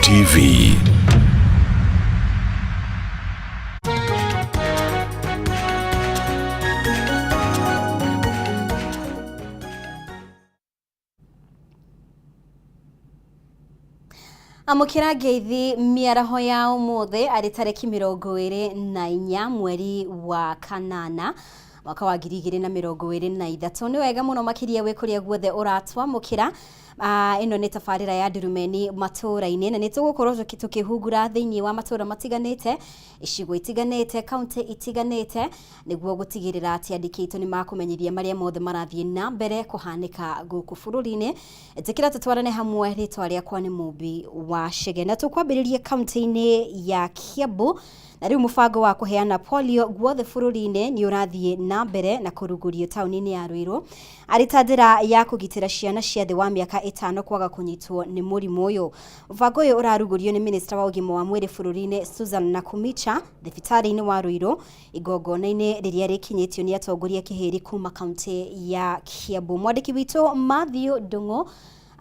TV. Amukira ngeithi miaraho ya umuthi ari tariki 24 mweri wa kanana mwaka wa 2023. Ni wega muno makiria wi kuria guothe uratwamukira. Ino ni tabarira ya Ndurumeni matura-ini, na ni tugukorwo tukihungura thiini wa matura matiganite, icigo itiganite, kaunti itiganite, niguo gutigirira ati andiki aitu ni makumenyithia maria mothe marathie na mbere kuhanika guku bururi-ini. Itikira tutwarane hamwe, ritwa riakwa ni Mumbi wa Chege, na tukwambiririe kaunti-ini ya Kiambu. Na riu mubango wa kuheana polio guothe bururi-ini ni urathie na mbere na kurugurio tauni-ini ya Ruiru, ari ta njira ya kugitira ciana cia thi wa miaka 5 kwaga kunyitwo ni murimu uyu. Mubango uyu urarugurio ni minister wa ugima wa mwiri bururi-ini Susan Nakhumicha thibitari-ini wa Ruiru, igongona-ini riria rikinyitio ni atongoria kihiri kuma kaunti ya Kiambu. Mwandiki witu Matthew Ndung'u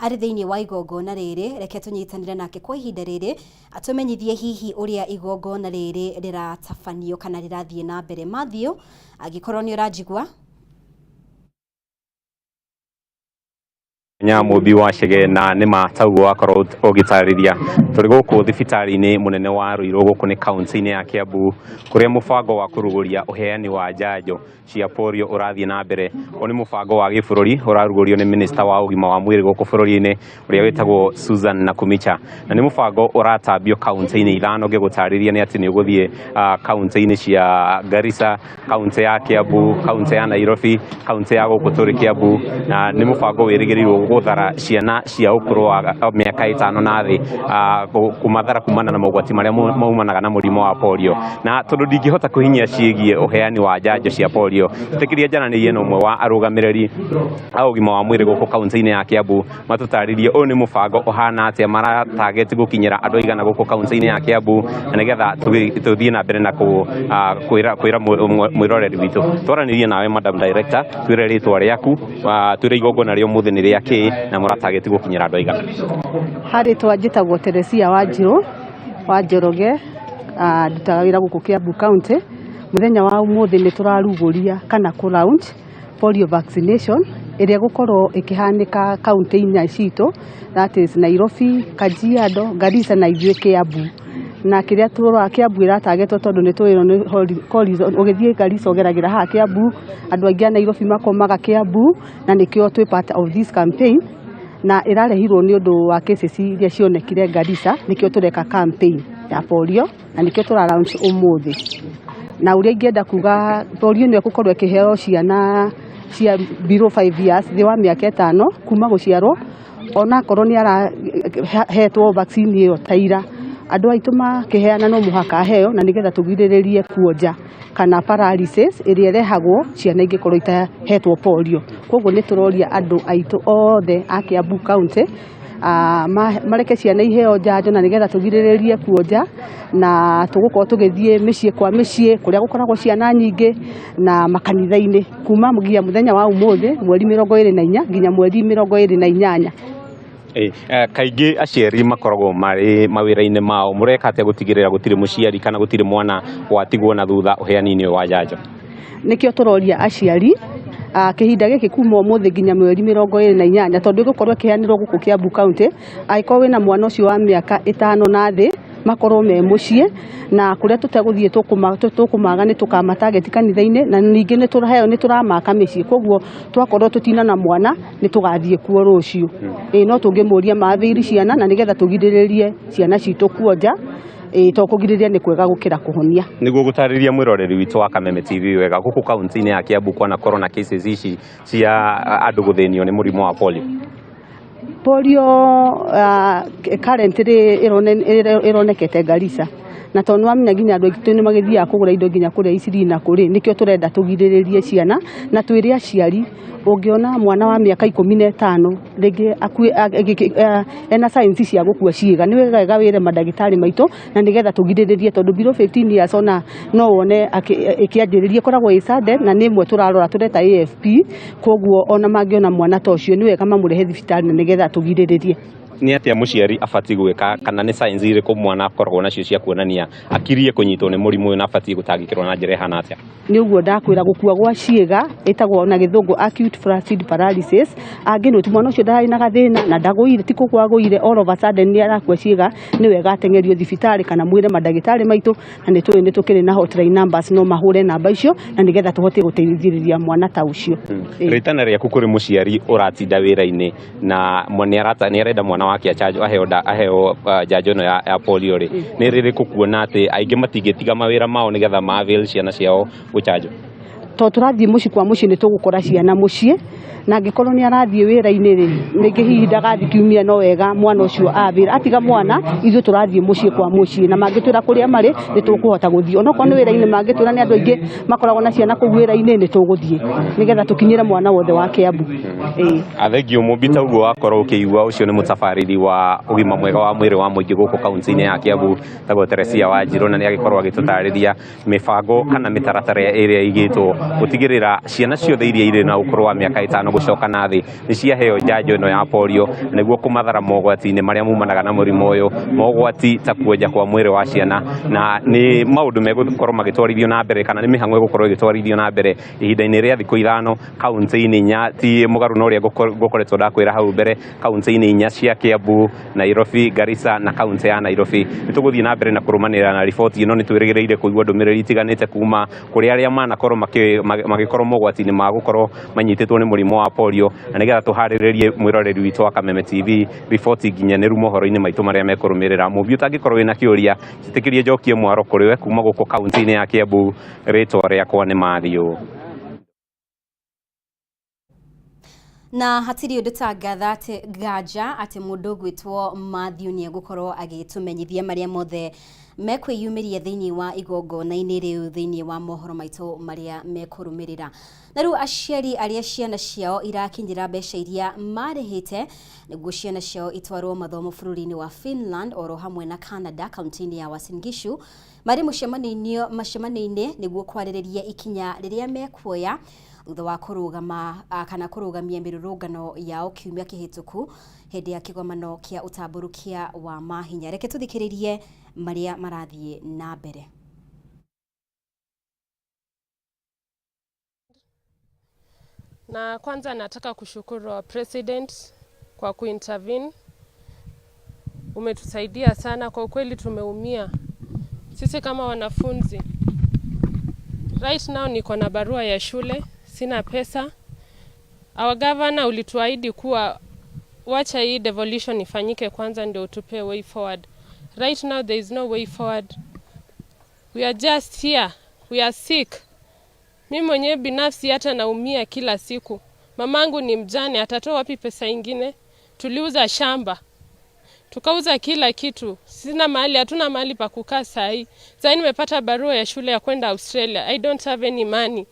ari thiini wa igongona riri, reke tunyitanire nake kwa ihinda riri atumenyithie hihi uria igongona riri riratabanio kana rirathie na mbere. Matthew, angikorwo ni uranjigua. Nyamũmbi wa Chege, na nĩ tauguo wakorwo ũgĩtarĩria, tũrĩ gũkũ thibitarĩ-inĩ mũnene wa Ruiru, gũkũ nĩ kaunti-inĩ ya Kiambu, kũrĩa mũbango wa kũrugũria ũheani wa njanjo cia polio ũrathiĩ na mbere. Ũyũ nĩ mũbango wa gĩbũrũri ũrarugũrio nĩ minista wa ũgima wa mwĩrĩ gũkũ bũrũri-inĩ, ũrĩa wĩtagwo Susan Nakhumicha, na nĩ mũbango ũratambio kaunti-inĩ 5. Ngĩgũtarĩria nĩ atĩ nĩ ũgũthiĩ kaunti-inĩ cia Garissa, kaunti ya Kiambu, kaunti ya Nairobi, kaunti ya gũkũ tũrĩ Kiambu, na nĩ mũbango wĩrĩgĩrĩirwo gũthara ciana cia ũkũrũ wa mĩaka 5 na thĩ, kũmathara kumana na mogwati marĩa maumanaga na mũrimũ wa polio. Na tondũ ndingĩhota kũhinyia ciĩgiĩ ũheani wa njanjo cia polio, tĩkĩria njaranĩrie na ũmwe wa arũgamĩrĩri a ũgima wa mwĩrĩ gũkũ kaunti-inĩ ya Kiambu, matũtarĩrie ũyũ nĩ mũbango ũhana atĩa, maratageti gũkinyĩra andũ aigana gũkũ kaunti-inĩ ya Kiambu, na nĩgetha tũthiĩ na mbere na kwĩra mwĩroreri witũ. Twaranĩrie nawe Madam Director, twĩre rĩtwa rĩaku, twĩre igongona rĩa ũmũthĩ nĩ rĩa kĩ, na mũratageti gũkinyĩra andũ aigana. Harĩ twanjĩtagwo Teresia Wanjiru wa Njoroge, ndutaga wĩra gũkũ Kiambu County. Mũthenya wa ũmũthĩ nĩ tũrarugũria kana kũ launch polio vaccination ĩrĩa ĩgũkorwo ĩkĩhanĩka kaunti-inĩ citũ, that is Nairobi, Kajiado, Garissa na ithuĩ Kiambu. Na kĩrĩa tũrora Kiambu ĩratagetwo tondũ nĩ tũĩrwo nĩ ũgĩthiĩ Garissa ũgeragĩra haha Kiambu, andũ aingĩ a Nairobi makomaga Kiambu, na nĩkĩo twĩ part of this campaign. Na ĩrarehirwo nĩ ũndũ wa cases iria cionekire Garissa, nĩkĩo tũreka campaign ya polio na nĩkĩo tũra launch ũmũthĩ. Na ũrĩa ingĩenda kuga, polio nĩ ĩgũkorwo ĩkĩheo ciana cia below 5 years, thĩ wa mĩaka 5 kuma gũciarwo, onakorwo nĩ arahetwo vaccine ĩyo ta ira. Andũ aitũ makĩheana no mũhaka aheo, na nĩgetha tũgirĩrĩrie kuonja kana paralysis ĩrĩa ĩrehagwo ciana ingĩkorwo itahetwo polio. Koguo nĩ tũroria andũ aitũ othe a Kiambu County, mareke ciana iheo njanjo, na nĩgetha tũgirĩrĩrie kuonja, na tũgũkorwo tũgĩthiĩ mĩciĩ kwa mĩciĩ kũrĩa gũkoragwo ciana nyingĩ na makanitha-inĩ kuma nginya mũthenya wa ũmũthĩ mweri 24 nginya mweri 28. Kaingĩ aciari makoragwo marĩ mawĩra-inĩ mao, mũreka atĩa gũtigĩrĩra gũtirĩ mũciari kana gũtirĩ mwana watigwo na thutha ũheani-inĩ ũyũ wa njanjo? Nĩkĩo tũroria aciari, kĩhinda gĩkĩ kuma ũmũthĩ nginya mweri 28, tondũ ĩgũkorwo ĩkĩheanĩrwo gũkũ Kiambu County, angĩkorwo wĩna mwana ũcio wa mĩaka 5 na thĩ, makorwo me mũciĩ, na kũrĩa tũtegũthiĩ tũkũmaga nĩ tũkamatageti kanitha-inĩ, na ningĩ nĩ tũraheo nĩ tũramaka mĩciĩ, koguo twakorwo tũtina na mwana nĩ tũgathiĩ kuo rũciũ. No tũngĩmũria mathĩiri ciana, na nĩgetha tũgirĩrĩrie ciana citũ kuonja. To kũgirĩrĩria nĩ kwega gũkĩra kũhonia. Nĩguo gũtarĩria mwĩroreri witũ wa Kameme TV wega, gũkũ kaunti-inĩ ya Kiambu kwanakorwo na cases ici cia andũ gũthĩnio nĩ mũrimũ wa polio. Polio currently ĩronekete Garissa, na tondũ nĩwamenya nginya andũ aitũ nĩ magĩthiaga kũgũra indo nginya kũrĩa Isiri na kũrĩ, nĩkĩo tũrenda tũgirĩrĩrie ciana, na twĩre aciari ũngĩona mwana wa mĩaka 15 rĩngĩ ena signs cia gũkua ciĩga, nĩ wega wĩre mandagĩtarĩ maitũ, na nĩgetha tũgirĩrĩrie, tondũ below 15 years ona no wone ĩkĩanjĩrĩria, ĩkoragwo ĩ sudden, na nĩ ĩmwe tũrarora tũreta AFP. Koguo ona mangĩona mwana ta ũcio nĩ wega mamũrehe thibitarĩ, na nĩgetha tũgirĩrĩrie. Nĩ atĩa mũciari abatiĩ gwĩka kana nĩ signs irĩkũ mwana akoragwo nacio cia kuonania akirie kũnyitwo nĩ mũrimũ ũyũ na abatiĩ gũtangĩkĩrwo na njĩra ĩhana atĩa? Nĩ ũguo ndakwĩra, gũkua gwa ciĩga ĩtagwo na gĩthũngũ acute flaccid paralysis. Angĩnũti mwana ũcio ndararĩ na gathĩna na ndagũire, ti kũgwa agũire, all of a sudden nĩ arakua ciĩga, nĩ wega ateng'erio thibitarĩ kana mwĩre mandagĩtarĩ maitũ, na nĩ tũĩ nĩ tũkĩrĩ na hotline numbers, no mahũre namba icio na nĩgetha tũhote gũteithĩrĩria mwana ta ũcio. Rĩtana rĩaku kũrĩ mũciari ũratinda wĩra-inĩ na nĩ arenda mwana wake achanjwo, aheo njanjo ĩno ya polio rĩ, nĩ rĩrĩkũ, kuona atĩ aingĩ matingĩtiga mawĩra mao nĩgetha ma avail ciana ciao gũchanjwo? To tũrathiĩ mũciĩ kwa mũciĩ, nĩ tũgũkora ciana mũciĩ, na angĩkorwo nĩ arathiĩ wĩra-inĩ rĩ, rĩngĩ hihi ndagathiĩ kiumia, no wega mwana ũcio avĩra atiga mwana. Ithuĩ tũrathiĩ mũciĩ kwa mũciĩ, na mangĩtwĩra kũrĩa marĩ nĩ tũkũhota gũthiĩ. Onokorwo nĩ wĩra-inĩ, mangĩtwĩra nĩ andũ aingĩ makoragwo na ciana kũu wĩra-inĩ, nĩ tũgũthiĩ nĩgetha tũkinyĩre mwana wothe wa Kiambu. Ĩĩ. Athengio mũmbi ta ũguo wakorwo ũkĩigua, ũcio nĩ mũtabarĩri wa ũgima mwega wa mwĩrĩ wa mũingĩ gũkũ kaunti-inĩ ya Kiambu, tagwo Teresia Wanjirũ, na nĩ agĩkorwo agĩtũtarĩria mĩbango kana mĩtaratara ĩrĩa ĩigĩtwo gũtigĩrĩra ciana ciothe iria irĩ na ũkũrũ wa mĩaka 5 gũcoka na thĩ nĩ ciaheo njanjo ĩno ya polio, nĩguo kũmathara mogwati-inĩ marĩa mumanaga na mũrimũ ũyũ, mogwati ta kuonja kwa mwĩrĩ wa ciana. Na nĩ maũndũ megũkorwo magĩtwarithio na mbere, kana nĩ mĩhang'o ĩgũkorwo ĩgĩtwarithio na mbere ihinda-inĩ rĩa thikũ 5, kaunti-inĩ inya, ti mũgarũ na ũrĩa ngũkoretwo ndakwĩra hau mbere, kaunti-inĩ inya cia Kiambu, Nairobi, Garissa na kaunti ya Nairobi. Nĩ tũgũthiĩ na mbere na kũrũmanĩrĩra na riboti ĩno. Nĩ twĩrĩgĩrĩire kũigua ndũmĩrĩri itiganĩte kuma kũrĩ arĩa manakorwo magĩkorwo mogwati-inĩ ma gũkorwo manyitĩtwo nĩ mũrimũ wa polio, na nĩgetha tũharĩrĩrie mwĩroreri witũ wa Kameme TV riboti nginyanĩru mohoro-inĩ maitũ marĩa mekũrũmĩrĩra. Mũmbi ũtangĩkorwo wĩna kĩũria, njĩtĩkĩrie njokie mwaro kũrĩ we kuma gũkũ kaunti-inĩ ya Kiambu. Rĩtwa rĩakwa nĩ Mathiũ. Na hatirĩ ũndũ ta ngatha atĩ nganja atĩ mũndũ ũgwĩtwo Matthew nĩ egũkorwo agĩtũmenyithia marĩa mothe mekwĩyumĩria thĩinĩ wa igongona-inĩ rĩu thĩinĩ wa mohoro maitũ marĩa mekũrũmĩrĩra. Na rĩu aciari arĩa ciana ciao irakinyĩra mbeca iria marĩhĩte nĩguo ciana ciao itwarwo mathomo bũrũri-inĩ wa Finland oro hamwe na Canada, kaunti-inĩ ya Uasin Gishu, marĩ mũcemanio-inĩ nĩguo kwarĩrĩria ikinya rĩrĩa mekuoya thutha wa kũrũgama kana kũrũgamia mĩrũrũngano yao kiumia kĩhĩtũku hĩndĩ ya kĩgomano kĩa ũtambũrũkia wa mahinya. Reke tũthikĩrĩrie marĩa marathiĩ na mbere. Na kwanza nataka kushukuru our president kwa kuintervene. Umetusaidia sana kwa ukweli, tumeumia sisi kama wanafunzi. Right now niko na barua ya shule, sina pesa. Our governor, ulituahidi kuwa wacha hii devolution ifanyike kwanza ndio utupe way forward. Right now there is no way forward. We are just here. We are sick. Mimi mwenyewe binafsi hata naumia kila siku. Mamangu ni mjane, atatoa wapi pesa ingine? Tuliuza shamba, tukauza kila kitu. Sina mahali, hatuna mahali pa kukaa sahi. Sahi nimepata barua ya shule ya kwenda Australia. I don't have any money.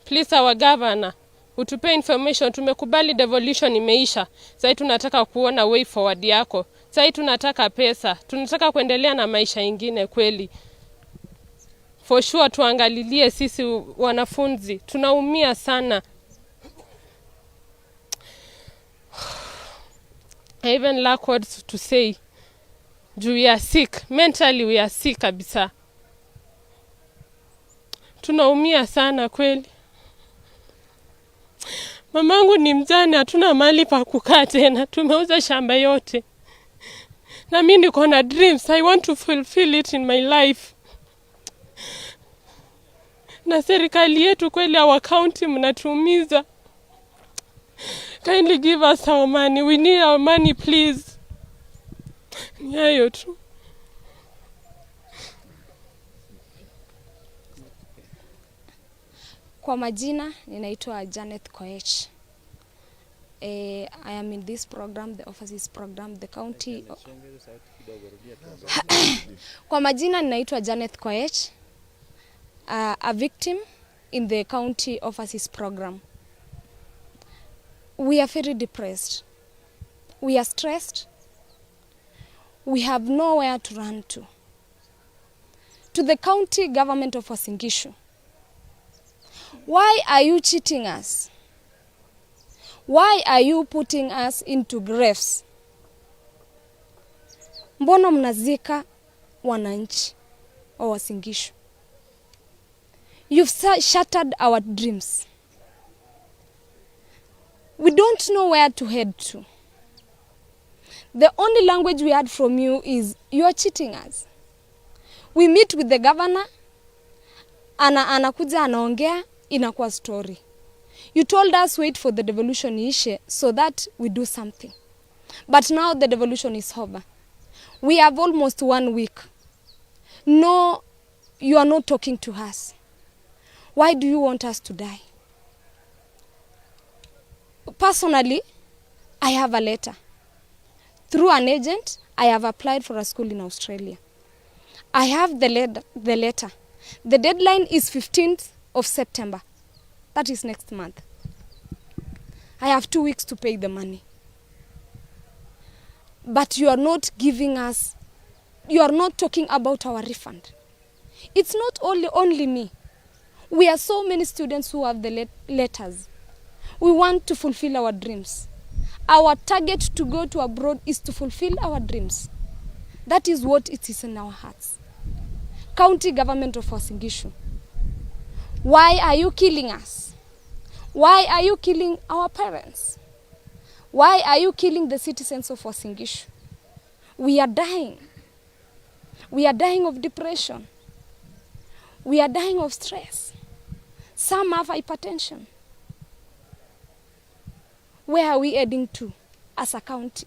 Please, our governor, utupe information. Tumekubali devolution imeisha. Sahi tunataka kuona way forward yako. Sahi tunataka pesa, tunataka kuendelea na maisha ingine kweli. For sure tuangalilie sisi wanafunzi, tunaumia sana. I even lack words to say. Juu we are sick. Mentally we are sick kabisa. Tunaumia sana kweli. Mamangu ni mjane, hatuna mahali pa kukaa tena. Tumeuza shamba yote. Na mimi niko na dreams. I want to fulfill it in my life. Na serikali yetu kweli, our county, mnatuumiza. Kindly give us our money. We need our money, please. Ni hayo tu. Kwa majina ninaitwa Janet Koech. I am in this program, the overseas program, the county. Kwa majina ninaitwa Janet Koech, a victim in the county overseas program. We are very depressed. We are stressed. We have nowhere to run to. To the county government of Uasin Gishu, why are you cheating us? Why are you putting us into graves? Mbona mnazika wananchi wa Uasin Gishu? You've shattered our dreams. We don't know where to head to. The only language we had from you is you are cheating us. We meet with the governor, anakuja anaongea, inakuwa story. You told us wait for the devolution iishe so that we do something. But now the devolution is over. We have almost 1 week. No, you are not talking to us. Why do you want us to die? Personally, I have a letter. Through an agent, I have applied for a school in Australia. I have the letter. The deadline is 15th of September. That is next month. I have 2 weeks to pay the money. But you are not giving us, you are not talking about our refund. It's not only me. We are so many students who have the letters. We want to fulfill our dreams. Our target to go to abroad is to fulfill our dreams. That is what it is in our hearts. County government of Uasin Gishu, why are you killing us? Why are you killing our parents? Why are you killing the citizens of Uasin Gishu? We are dying. We are dying of depression. We are dying of stress. Some have hypertension. Where are we heading to as a county?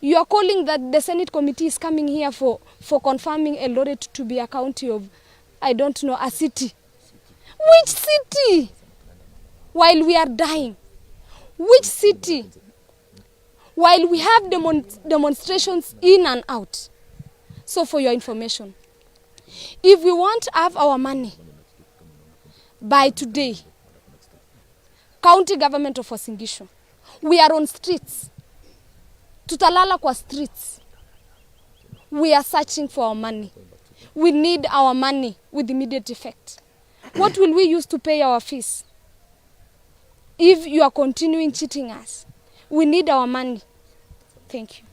You are calling that the Senate committee is coming here for confirming Eldoret to be a county of, I don't know, a city. Which city? While we are dying. Which city? While we have demonstrations in and out. So for your information, if we want to have our money by today, county government of Uasin Gishu, we are on streets. Tutalala kwa streets. We are searching for our money. We need our money with immediate effect. What will we use to pay our fees? If you are continuing cheating us, we need our money. Thank you.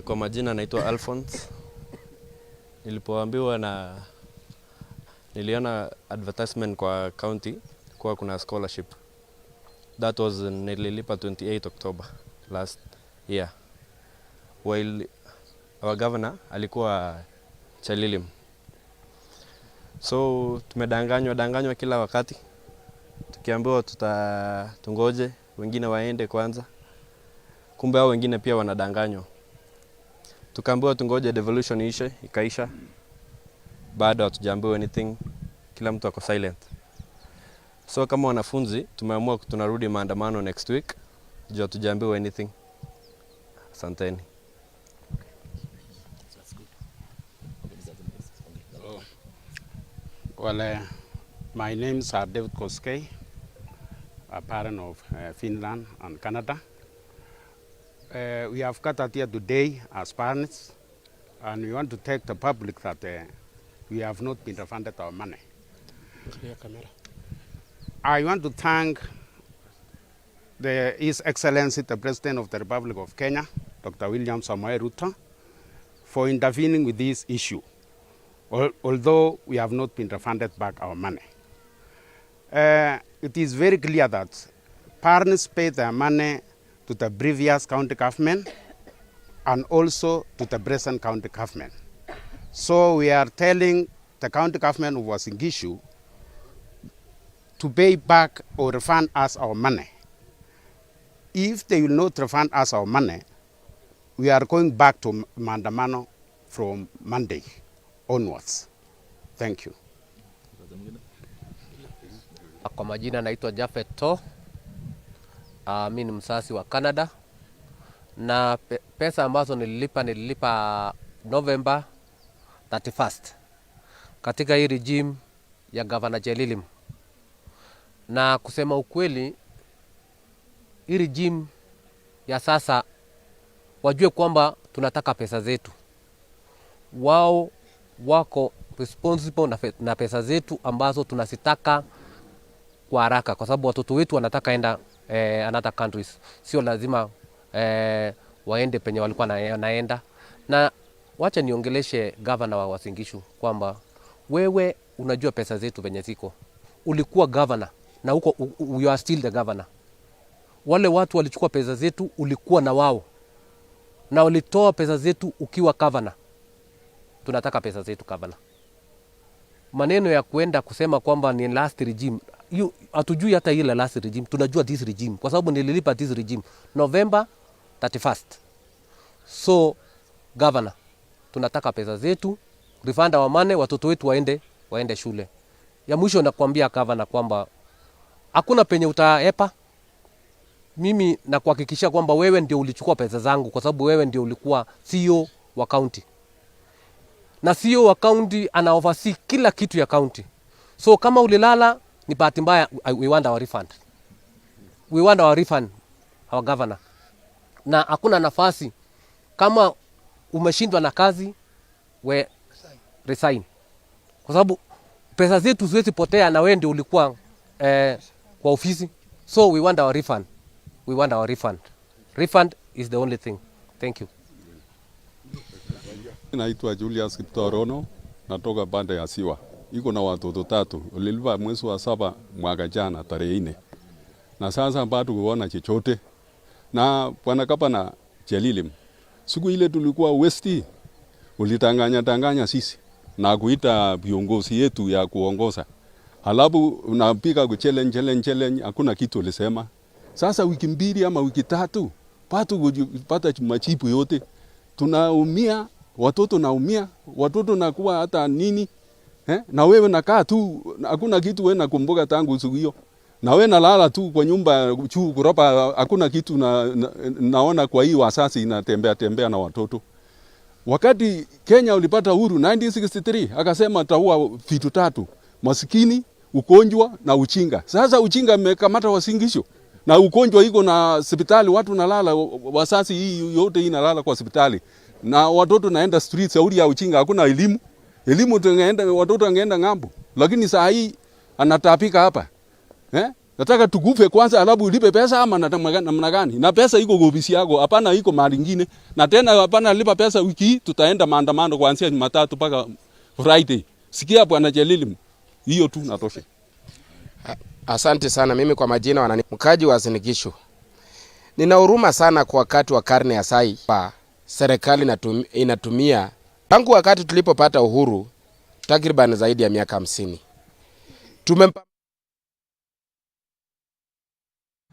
Kwa majina naitwa Alphonse. Nilipoambiwa na niliona advertisement kwa county kwa kuna scholarship. That was nililipa 28 October last year. While our governor alikuwa Chelilim. So tumedanganywa kila wakati. Tukiambiwa tungoje wengine waende kwanza. Kumbe hao wengine pia wanadanganywa. Tukaambiwa tungoje devolution ishe, ikaisha. Bado hatujaambiwa anything. Kila mtu ako silent. So kama wanafunzi tumeamua tunarudi maandamano next week. Juu hatujaambiwa anything. Asanteni. Well, my names are David Koskei, a parent of Finland and Canada. We have gathered here today as parents, and we want to tell the public that we have not been refunded our money. I want to thank His Excellency, the President of the Republic of Kenya, Dr. William Samoei Ruto, for intervening with this issue, although we have not been refunded back our money. It is very clear that parents pay their money to the previous county government and also to the present county government. So we are telling the county government of Uasin Gishu to pay back or refund us our money. If they will not refund us our money, we are going back to Maandamano from Monday onwards. Thank you. Kwa majina naitwa Jafet To. Mimi ni msasi wa Canada. Na pesa ambazo nililipa November 31st katika hii regime ya Governor Chelilim. Na kusema ukweli, hii regime ya sasa wajue kwamba tunataka pesa zetu. Wao wako responsible na pesa zetu ambazo tunazitaka kwa haraka, kwa sababu watoto wetu wanataka enda another countries. Sio lazima waende penye walikuwa naenda. Na wacha niongeleshe gavana wa Uasin Gishu kwamba wewe unajua pesa zetu venye ziko. Ulikuwa gavana na huko you are still the governor. Wale watu walichukua pesa zetu, ulikuwa na wao na walitoa pesa zetu ukiwa gavana. Tunataka pesa zetu, gavana. Maneno ya kuenda kusema kwamba ni last regime, hiyo hatujui hata ile last regime, tunajua this regime kwa sababu nililipa this regime November 31st. So governor, tunataka pesa zetu, refund our money, watoto wetu waende shule. Ya mwisho nakwambia governor kwamba hakuna penye utaepa. Mimi nakuhakikishia kwamba wewe ndio ulichukua pesa zangu kwa sababu wewe ndio ulikuwa CEO wa county. Na CEO wa county ana oversee kila kitu ya county. So kama ulilala ni bahati mbaya, we want our refund. We want our refund, our governor. Na hakuna nafasi kama umeshindwa na kazi, we resign. Kwa sababu pesa zetu ziwezi potea na wewe ndio ulikuwa kwa ofisi. So we want our refund. We want our refund. Refund is the only thing. Thank you. Naitwa Julius Kiptorono, natoka pande ya Siwa. Iko na watoto 3. Ulilipa mwezi wa 7 mwaka jana tarehe 4. Na sasa bado kuona chochote. Na bwana gavana Chelilim, siku ile tulikuwa West, ulitanganya tanganya sisi na kuita viongozi yetu ya kuongoza. Halafu unapiga ku challenge challenge challenge, hakuna kitu ulisema. Sasa wiki 2 ama wiki 3 bado kupata majibu yote. Tunaumia, watoto naumia, watoto nakuwa hata nini? Na wewe nakaa tu, hakuna kitu wewe nakumbuka tangu siku hiyo. Na wewe nalala tu kwa nyumba juu kuropa, hakuna kitu naona kwa hii wasasi inatembea tembea na watoto. Wakati Kenya ulipata uhuru 1963, akasema taua vitu 3: masikini, ugonjwa na uchinga. Sasa uchinga imekamata Uasin Gishu. Na ugonjwa iko na hospitali, watu nalala, wasasi hii yote inalala kwa hospitali. Na watoto naenda street sauri ya uchinga, hakuna elimu. Elimu tungeenda, watoto wangeenda ng'ambo. Lakini saa hii anatapika hapa. Nataka tukufe kwanza alafu ulipe pesa ama namna gani? Na pesa iko kwa ofisi yako, hapana iko mahali nyingine. Na tena hapana lipa pesa wiki hii, tutaenda maandamano kuanzia Jumatatu mpaka Friday. Sikia bwana Chelilim, hiyo tu natosha. Asante sana. Mimi kwa majina wanani mkaji wa Uasin Gishu. Nina huruma sana kwa wakati wa karne ya sai pa serikali inatumia tangu wakati tulipopata uhuru takriban zaidi ya miaka 50. Tumempa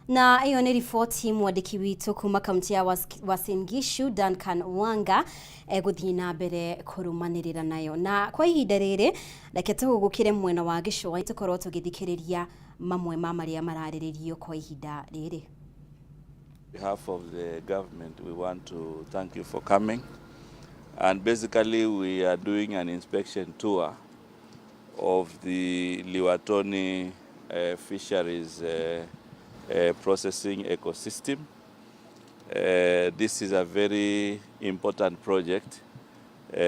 Na iyo nĩ riboti mwandĩki witũ kuma kaunti ya Uasin Gishu Duncan Wanga egũthiĩ na mbere kũrũmanĩrĩra nayo. Na kwa ihinda rĩrĩ reke tũhũgũkĩre mwena wa gĩcũa tũkorwo tũgĩthikĩrĩria mamwe ma marĩa mararĩrĩrio kwa ihinda rĩrĩ. On behalf of the government, we want to thank you for coming. And basically, we are doing an inspection tour of the Liwatoni fisheries processing ecosystem. This is a very important project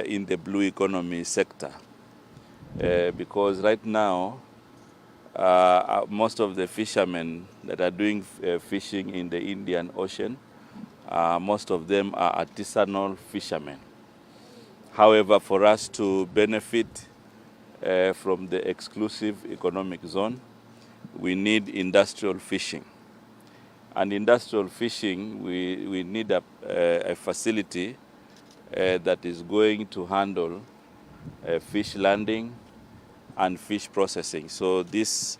in the blue economy sector because right now, most of the fishermen that are doing fishing in the Indian Ocean, most of them are artisanal fishermen. However, for us to benefit from the exclusive economic zone, we need industrial fishing. And industrial fishing, we need a facility that is going to handle fish landing and fish processing. So this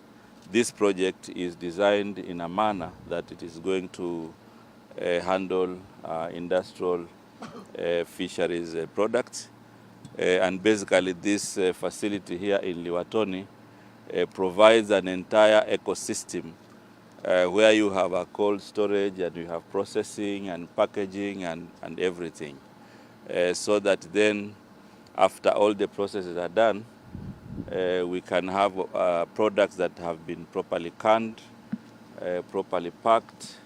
project is designed in a manner that it is going to handle industrial fisheries products. And basically this facility here in Liwatoni provides an entire ecosystem where you have a cold storage and you have processing and packaging and everything. So that then after all the processes are done, we can have products that have been properly canned, properly packed,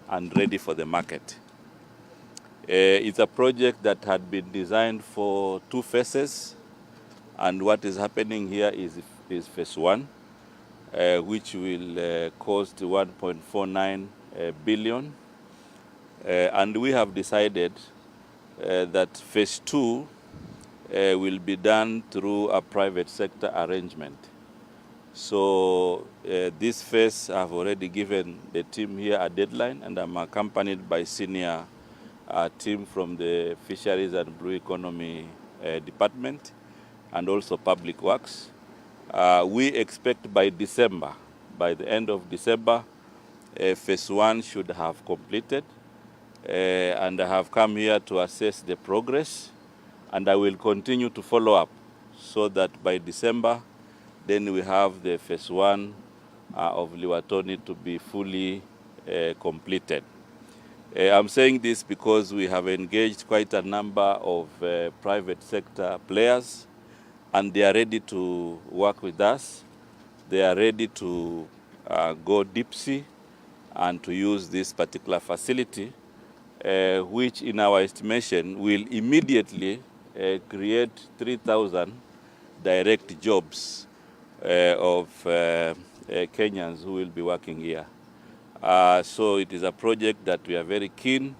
and ready for the market. It's a project that had been designed for 2 phases, and what is happening here is phase 1, which will cost 1.49 billion. And we have decided that phase 2 will be done through a private sector arrangement. So this phase, I've already given the team here a deadline, and I'm accompanied by senior team from the Fisheries and Blue Economy Department and also Public Works. We expect by December, by the end of December, phase 1 should have completed. And I have come here to assess the progress, and I will continue to follow up so that by December, then we have the phase 1 of Liwatoni to be fully completed. I'm saying this because we have engaged quite a number of private sector players, and they are ready to work with us. They are ready to go deep sea and to use this particular facility, which in our estimation will immediately create 3,000 direct jobs of Kenyans who will be working here. So it is a project that we are very keen.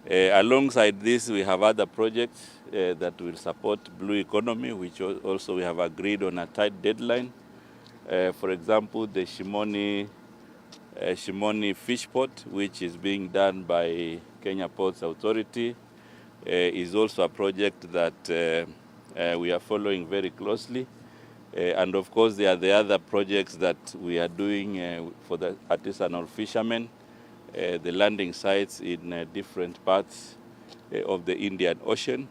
Alongside this, we have other projects that will support blue economy, which also we have agreed on a tight deadline. For example, the Shimoni Fish Port, which is being done by Kenya Ports Authority, is also a project that we are following very closely. And of course, there are the other projects that we are doing for the artisanal fishermen, the landing sites in different parts of the Indian Ocean.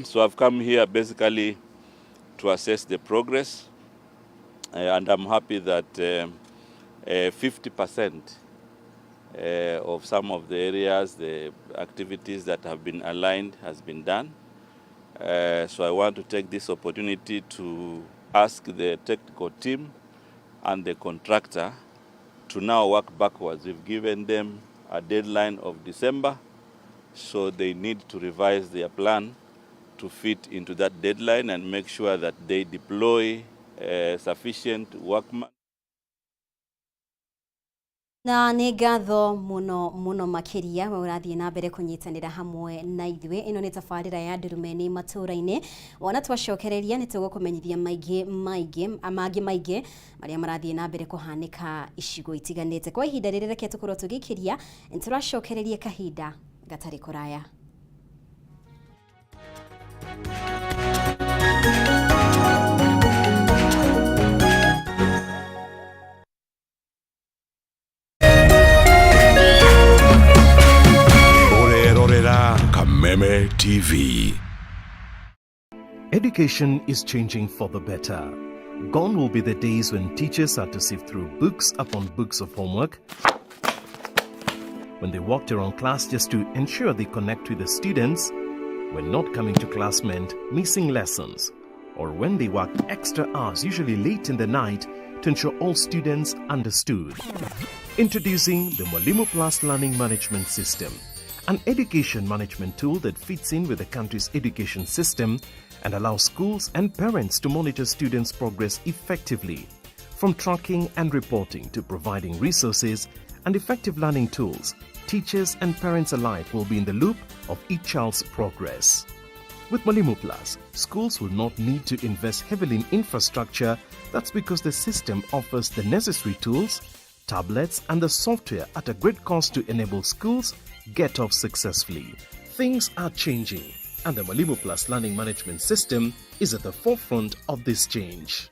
So I've come here basically to assess the progress, and I'm happy that 50% of some of the areas, the activities that have been aligned has been done. So I want to take this opportunity to ask the technical team and the contractor to now work backwards. We've given them a deadline of December, so they need to revise their plan to fit into that deadline and make sure that they deploy sufficient workmen. Na nĩ ngatho mũno mũno makĩria we ũrathiĩ na mbere kũnyitanĩra hamwe na ithuĩ. Ĩno nĩ tabarĩra ya Ndurumeni matũũra-inĩ. Wona twacokereria nĩ tũgũkũmenyithia maingĩ maingĩ mangĩ maingĩ marĩa marathiĩ na mbere kũhanĩka icigo itiganĩte. Kwa ihinda rĩrĩ reke tũkorwo tũgĩkĩria, nĩ tũracokereria kahinda gatarĩ kũraya. Kameme TV. Education is changing for the better. Gone will be the days when teachers had to sift through books upon books of homework, when they walked around class just to ensure they connect with the students, when not coming to class meant missing lessons, or when they worked extra hours, usually late in the night, to ensure all students understood. Introducing the Mwalimu Plus Learning Management System, an education management tool that fits in with the country's education system and allows schools and parents to monitor students' progress effectively. From tracking and reporting to providing resources and effective learning tools, teachers and parents alike will be in the loop of each child's progress. With Mwalimu Plus, schools will not need to invest heavily in infrastructure. That's because the system offers the necessary tools, tablets, and the software at a great cost to enable schools get off successfully. Things are changing, and the Mwalimu Plus Learning Management System is at the forefront of this change.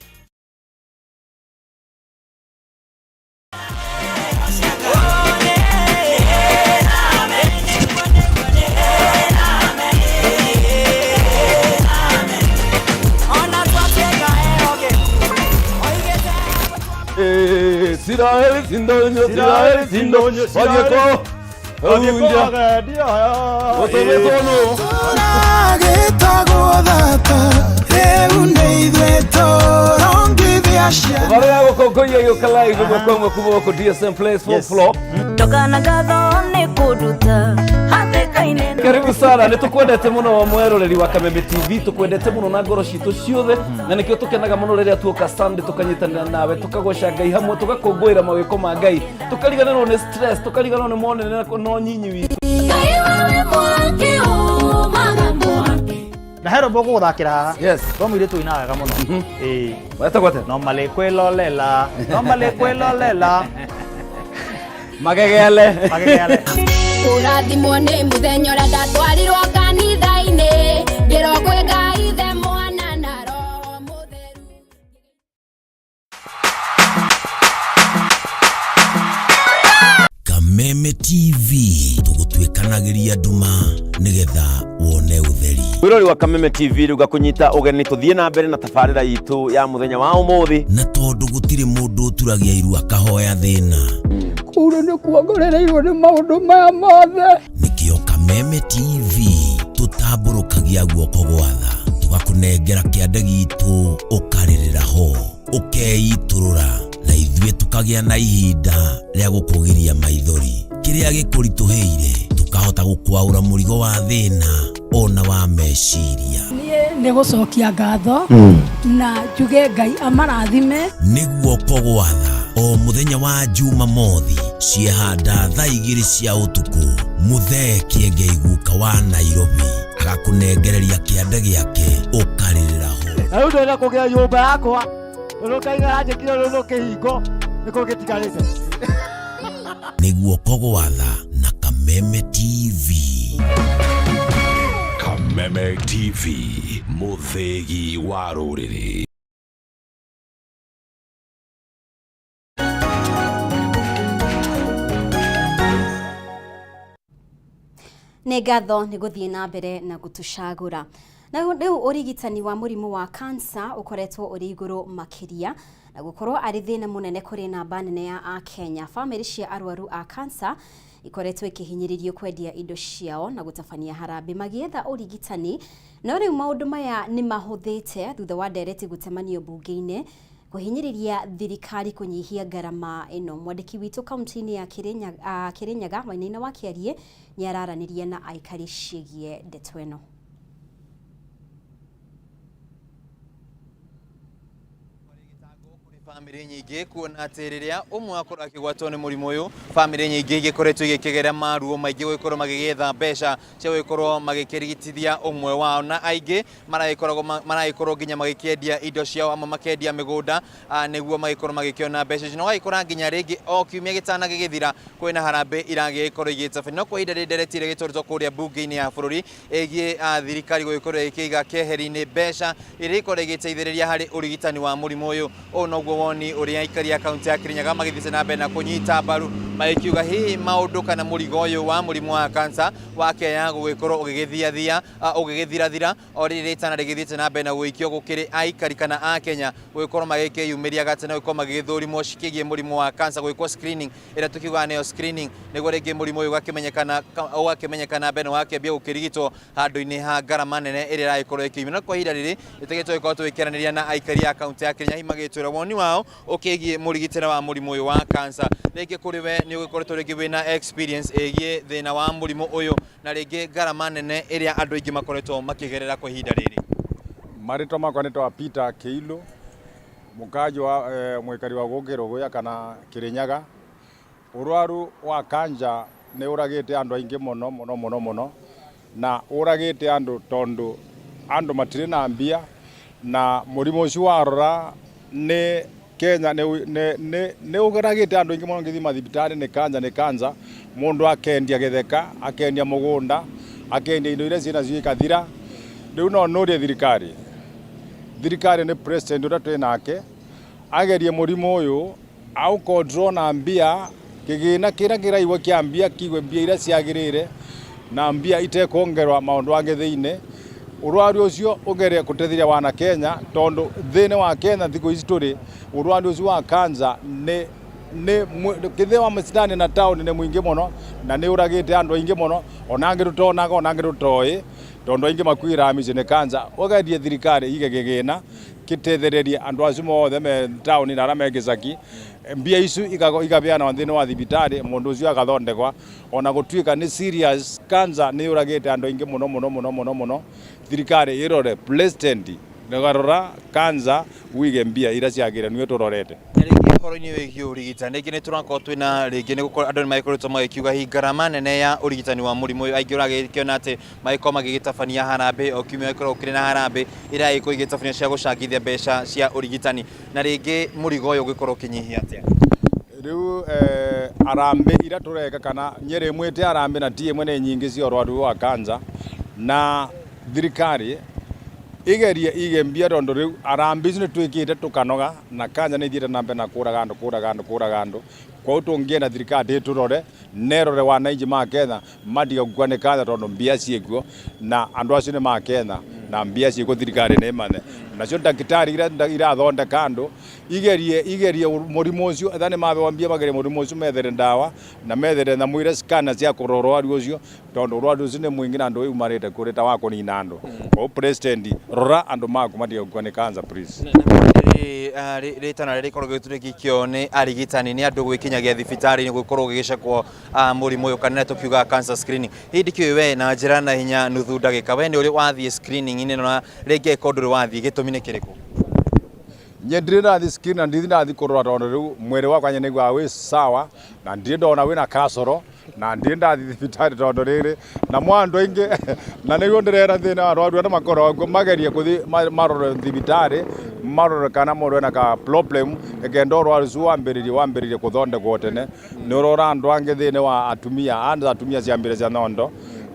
DSM Place fourth floor. Karibu sana, nitukwendete muno mweroreri wa Kameme TV, tukwendete muno na ngoro citũ ciothe, na nikio tukenaga muno riria tuoka Sunday tukanyitanira nawe, tukagoca Ngai hamwe, tugakũngũĩra mawĩko ma Ngai, tukariganĩrwo nĩ stress, tukariganĩrwo nĩ monene no nyinyi witũ. Na he rwĩmbo ngũgũthakĩra haha. Yes. Rwa mũirĩtu ũinaga wega mũno. Ĩĩ. Wetagwo atĩa? No malikwĩlolela, no malikwĩlolela. Magegele. Magegele. Kũrathimwo nĩ mũthenya ũrĩa ndatwarirwo kanitha-inĩ ngĩrwo kwĩ Ngai Ithe Mwana na Roho Mũtheru. Kameme TV tũgũtuĩkanagĩria nduma nĩgetha wone ũtheri. Mwĩrori wa Kameme TV rĩu ngakũnyita ũgeni tũthiĩ na mbere na tabarĩra itũ ya mũthenya wa ũmũthĩ. Na tondũ gũtirĩ mũndũ ũturagia iru akahoya thĩna. Kũu nĩ kuongorereirwo nĩ maũndũ maya mothe. Nĩkĩo Kameme TV tũtambũrũkagia guoko gwa tha tũgakũnengera kĩande gitũ ũkarĩrĩra ho ũkeitũrũra na ithuĩ tũkagĩa na ihinda rĩa gũkũgiria maithori kĩrĩa gĩkũritũhĩire tũkahota gũkwaũra mũrigo wa thĩna ona wa meciria. Niĩ nĩ gũcokia ngatho na njuge Ngai amarathime. Nĩ guoko gwa tha o mũthenya wa Jumamothi ciehanda thaa 2 cia ũtukũ Mũthee Kĩengei guka wa Nairobi agakũnengereria kĩande gĩake ũkarĩrĩra ho. Na rĩu ndĩrenda kũgĩa nyũmba yakwa tondũ Ngai nĩaranjĩkire rũrũ kĩhingo nĩkĩo gĩtigarĩte. Nĩ guoko gwa tha na Kameme TV. Kameme TV, mũthĩgi wa rũrĩrĩ. Nĩ ngatho nĩ gũthiĩ na mbere na gũtũcagũra. Na rĩu ũrigitani wa mũrimũ wa kansa ũkoretwo ũrĩ igũrũ makĩria na gũkorwo arĩ thĩna mũnene kũrĩ namba nene ya Akenya. Bamĩrĩ cia arwaru a kansa ikoretwo ikĩhinyĩrĩrio kwendia indo ciao na gũtabania harambĩ magĩetha ũrigitani, no rĩu maũndũ maya nĩ mahũthĩte thutha wa ndereti gũcemanio mbunge-inĩ kũhinyĩrĩria thirikari kũnyihia ngarama ĩno. Mwandĩki witũ kaunti-inĩ ya Kĩrĩnyaga Wainaina wa Kĩariĩ nĩ araranĩria na aikari ciĩgiĩ ndeto ĩno. Bamĩrĩ nyingĩ kuona atĩ rĩrĩa ũmwe akorwo akĩgwatwo nĩ mũrimũ ũyũ, bamĩrĩ nyingĩ igĩkoretwo igĩkĩgera maruo maingĩ gũgĩkorwo magĩgĩetha mbeca cia gũgĩkorwo magĩkĩrigitithia ũmwe wao, na aingĩ maragĩkorwo nginya magĩkĩendia indo ciao, amwe makendia mĩgũnda nĩguo magĩkorwo magĩkĩona mbeca icio. Na ũgagĩkora nginya rĩngĩ o kiumia gĩtana gĩgĩthira kwĩna harambĩ iragĩkorwo igĩtabanio. No kwa ihinda rĩrĩ nderetire gĩtwarĩtwo kũrĩa mbunge-inĩ ya bũrũri ĩgiĩ thirikari gũgĩkorwo ĩkĩiga keheri-inĩ mbeca iria ikorwo igĩteithĩrĩria harĩ ũrigitani wa mũrimũ ũyũ. Ũũ noguo woni ũrĩa aikari a kaunti ya Kirinyaga magĩthiĩte na mbere na kũnyita mbaru magĩkiuga hihi maũndũ kana mũrigo ũyũ wa mũrimũ wa kansa wakĩaya gũgĩkorwo ũgĩgĩthiathia ũgĩgĩthirathira o rĩrĩ rĩtana rĩgĩthiĩte na mbere na gũikio gũkĩrĩ aikari kana a Kenya gũgĩkorwo magĩkĩyumĩria gatene gũgĩkorwo magĩgĩthũrimwo cikĩgiĩ mũrimũ wa kansa, gwĩkwo screening ĩrĩa tũkiugaga nĩyo screening nĩguo rĩngĩ mũrimũ ũyũ ũgakĩmenyekana mbere na ũgakĩambia gũkĩrigitwo handũ-inĩ ha ngarama nene ĩrĩa ĩragĩkorwo ĩkĩumio. No kwa ihinda rĩrĩ nĩtũgĩtwo gũkorwo tũgĩkĩaranĩria na aikari a kaunti ya Kirinyaga hihi magĩtwĩra woni wao ũkĩgiĩ mũrigitĩre wa mũrimũ ũyũ wa kansa. Rĩngĩ kũrĩ we nĩ ũgĩkoretwo rĩngĩ wĩna experience ĩgiĩ thĩna wa mũrimũ ũyũ na rĩngĩ ngarama nene ĩrĩa andũ aingĩ makoretwo makĩgerera kwa ihinda rĩrĩ. Marĩtwa makwa nĩ twa Peter Kĩilũ, mũkaji wa mwĩkari wa gũkũ Kĩrũgũya kana Kĩrĩnyaga. Ũrwaru wa kanja nĩ ũragĩte andũ aingĩ mũno mũno mũno mũno, na ũragĩte andũ tondũ andũ matirĩ na mbia, na mũrimũ ũcio warora nĩ Kenya nĩ ũragĩte andũ aingĩ mũno ngĩthiĩ mathibitarĩ nĩ kanja nĩ kanja, mũndũ akendia gĩtheka, akendia mũgũnda, akendia indo iria ciĩnacio ikathira. Rĩu no nũrie thirikari, thirikari nĩ president ũrĩa twĩ nake agerie mũrimũ ũyũ au control na mbia kĩgĩna kĩrĩa kĩraigwo kĩa mbia kĩigwe mbia iria ciagĩrĩire na mbia itekuongerwa maũndũ angĩ thĩinĩ. Ũrwaru ũcio ũgerie gũteithĩrĩria wana Kenya tondũ thĩinĩ wa Kenya thikũ ici tũrĩ ũrwaru ũcio wa kansa nĩ kĩthĩ wa mĩcitani na taũni nĩ mũingĩ mũno na nĩ ũragĩte andũ aingĩ mũno ona angĩ tũtonaga ona angĩ tũtoĩ tondũ aingĩ makuĩraga mĩciĩ nĩ kansa. Ũgerie thirikari ige kĩgĩna gĩteithĩrĩrie andũ acio mothe me taũni na arĩa me gĩcagi, mbia icio ikabeanwo thĩinĩ wa thibitarĩ mũndũ ũcio agathondekwa ona gũtuĩka nĩ serious cancer nĩ yũragĩte andũ aingĩ mũno mũno mũno mũno mũno. Thirikari ĩrore president nĩgarora cancer wige mbia iria ciagĩrĩire nĩwe tũrorete. Ũhoro-inĩ wĩgiĩ ũrigitani, rĩngĩ nĩ tũrakorwo twĩna rĩngĩ nĩ gũkorwo andũ nĩ magĩkoretwo magĩkiuga hihi ngarama nene ya ũrigitani wa mũrimũ ũyũ, aingĩ ũragĩkĩona atĩ magĩkorwo magĩgĩtabania harambĩ o kiumia gĩkoragwo kĩrĩ na harambĩ ĩrĩa ĩgĩkorwo igĩtabanio cia gũcangithia mbeca cia ũrigitani, na rĩngĩ mũrigo ũyũ ũngĩkorwo ũkĩnyihia atĩa? Riu arambe ira tureka kana nyeri imwe ti arambe na ti imwe ni nyingi cia urwaru wa kansa na thirikari igerie ige mbia tondu riu arambe icio nitwikite tukanoga na kanja ni ithiite na mbere na kuraga andu kuraga andu kuraga andu. Koguo tungienda thirikari iturore nerore wananchi ma Kenya matige gukua ni kanja tondu mbia ciikuo na andu acio ni ma Kenya na mbia ciikuo thirikari ni mane nacio ndagitari iria irathondeka andu igerie igerie murimu ucio etha ni mabewa mbia magerie murimu ucio methere ndawa na methere nyamu iria scanner cia kurora urwaru ucio tondu urwaru ucio ni mwingi na andu umarite kuri ta wa kunina andu. Koguo president rora andu maku matige gukua ni cancer please. Rĩtana rĩrĩa rĩkoragwo rĩgĩtũrĩkithio nĩ arigitani nĩ andũ gwĩkinyagia thibitarĩ-inĩ gũkorwo gũgĩcekwo mũrimũ ũyũ kana tũkiuga cancer screening. Hihi ndikĩũĩ we na njĩra na hinya nuthu ndagĩka we nĩ ũrĩ wathiĩ screening-inĩ na rĩngĩ angĩkorwo ndũrĩ wathiĩ gĩtũmi nĩ kĩrĩkũ? Nye ndirĩ ndathi screen na ndithi ndathi kũrora tondu riu mwĩrĩ wakwa nye nĩiguaga wĩ sawa na ndirĩ ndona wĩna kasoro na ndirĩ ndathi thibitarĩ tondu rĩrĩ na mwa andũ aingĩ na nĩguo ndĩrera thĩna wa arwaru arĩa makoragwo kuo magerie kũthi marore thibitarĩ marore kana mũndũ ena ka problem ĩkenda ũrwaru ũcio wambĩrĩrie wambĩrĩrie kũthondekwo tene. Nĩ ũrora andũ angĩ thĩinĩ wa atumia anza atumia ciambĩrĩria cia nyondo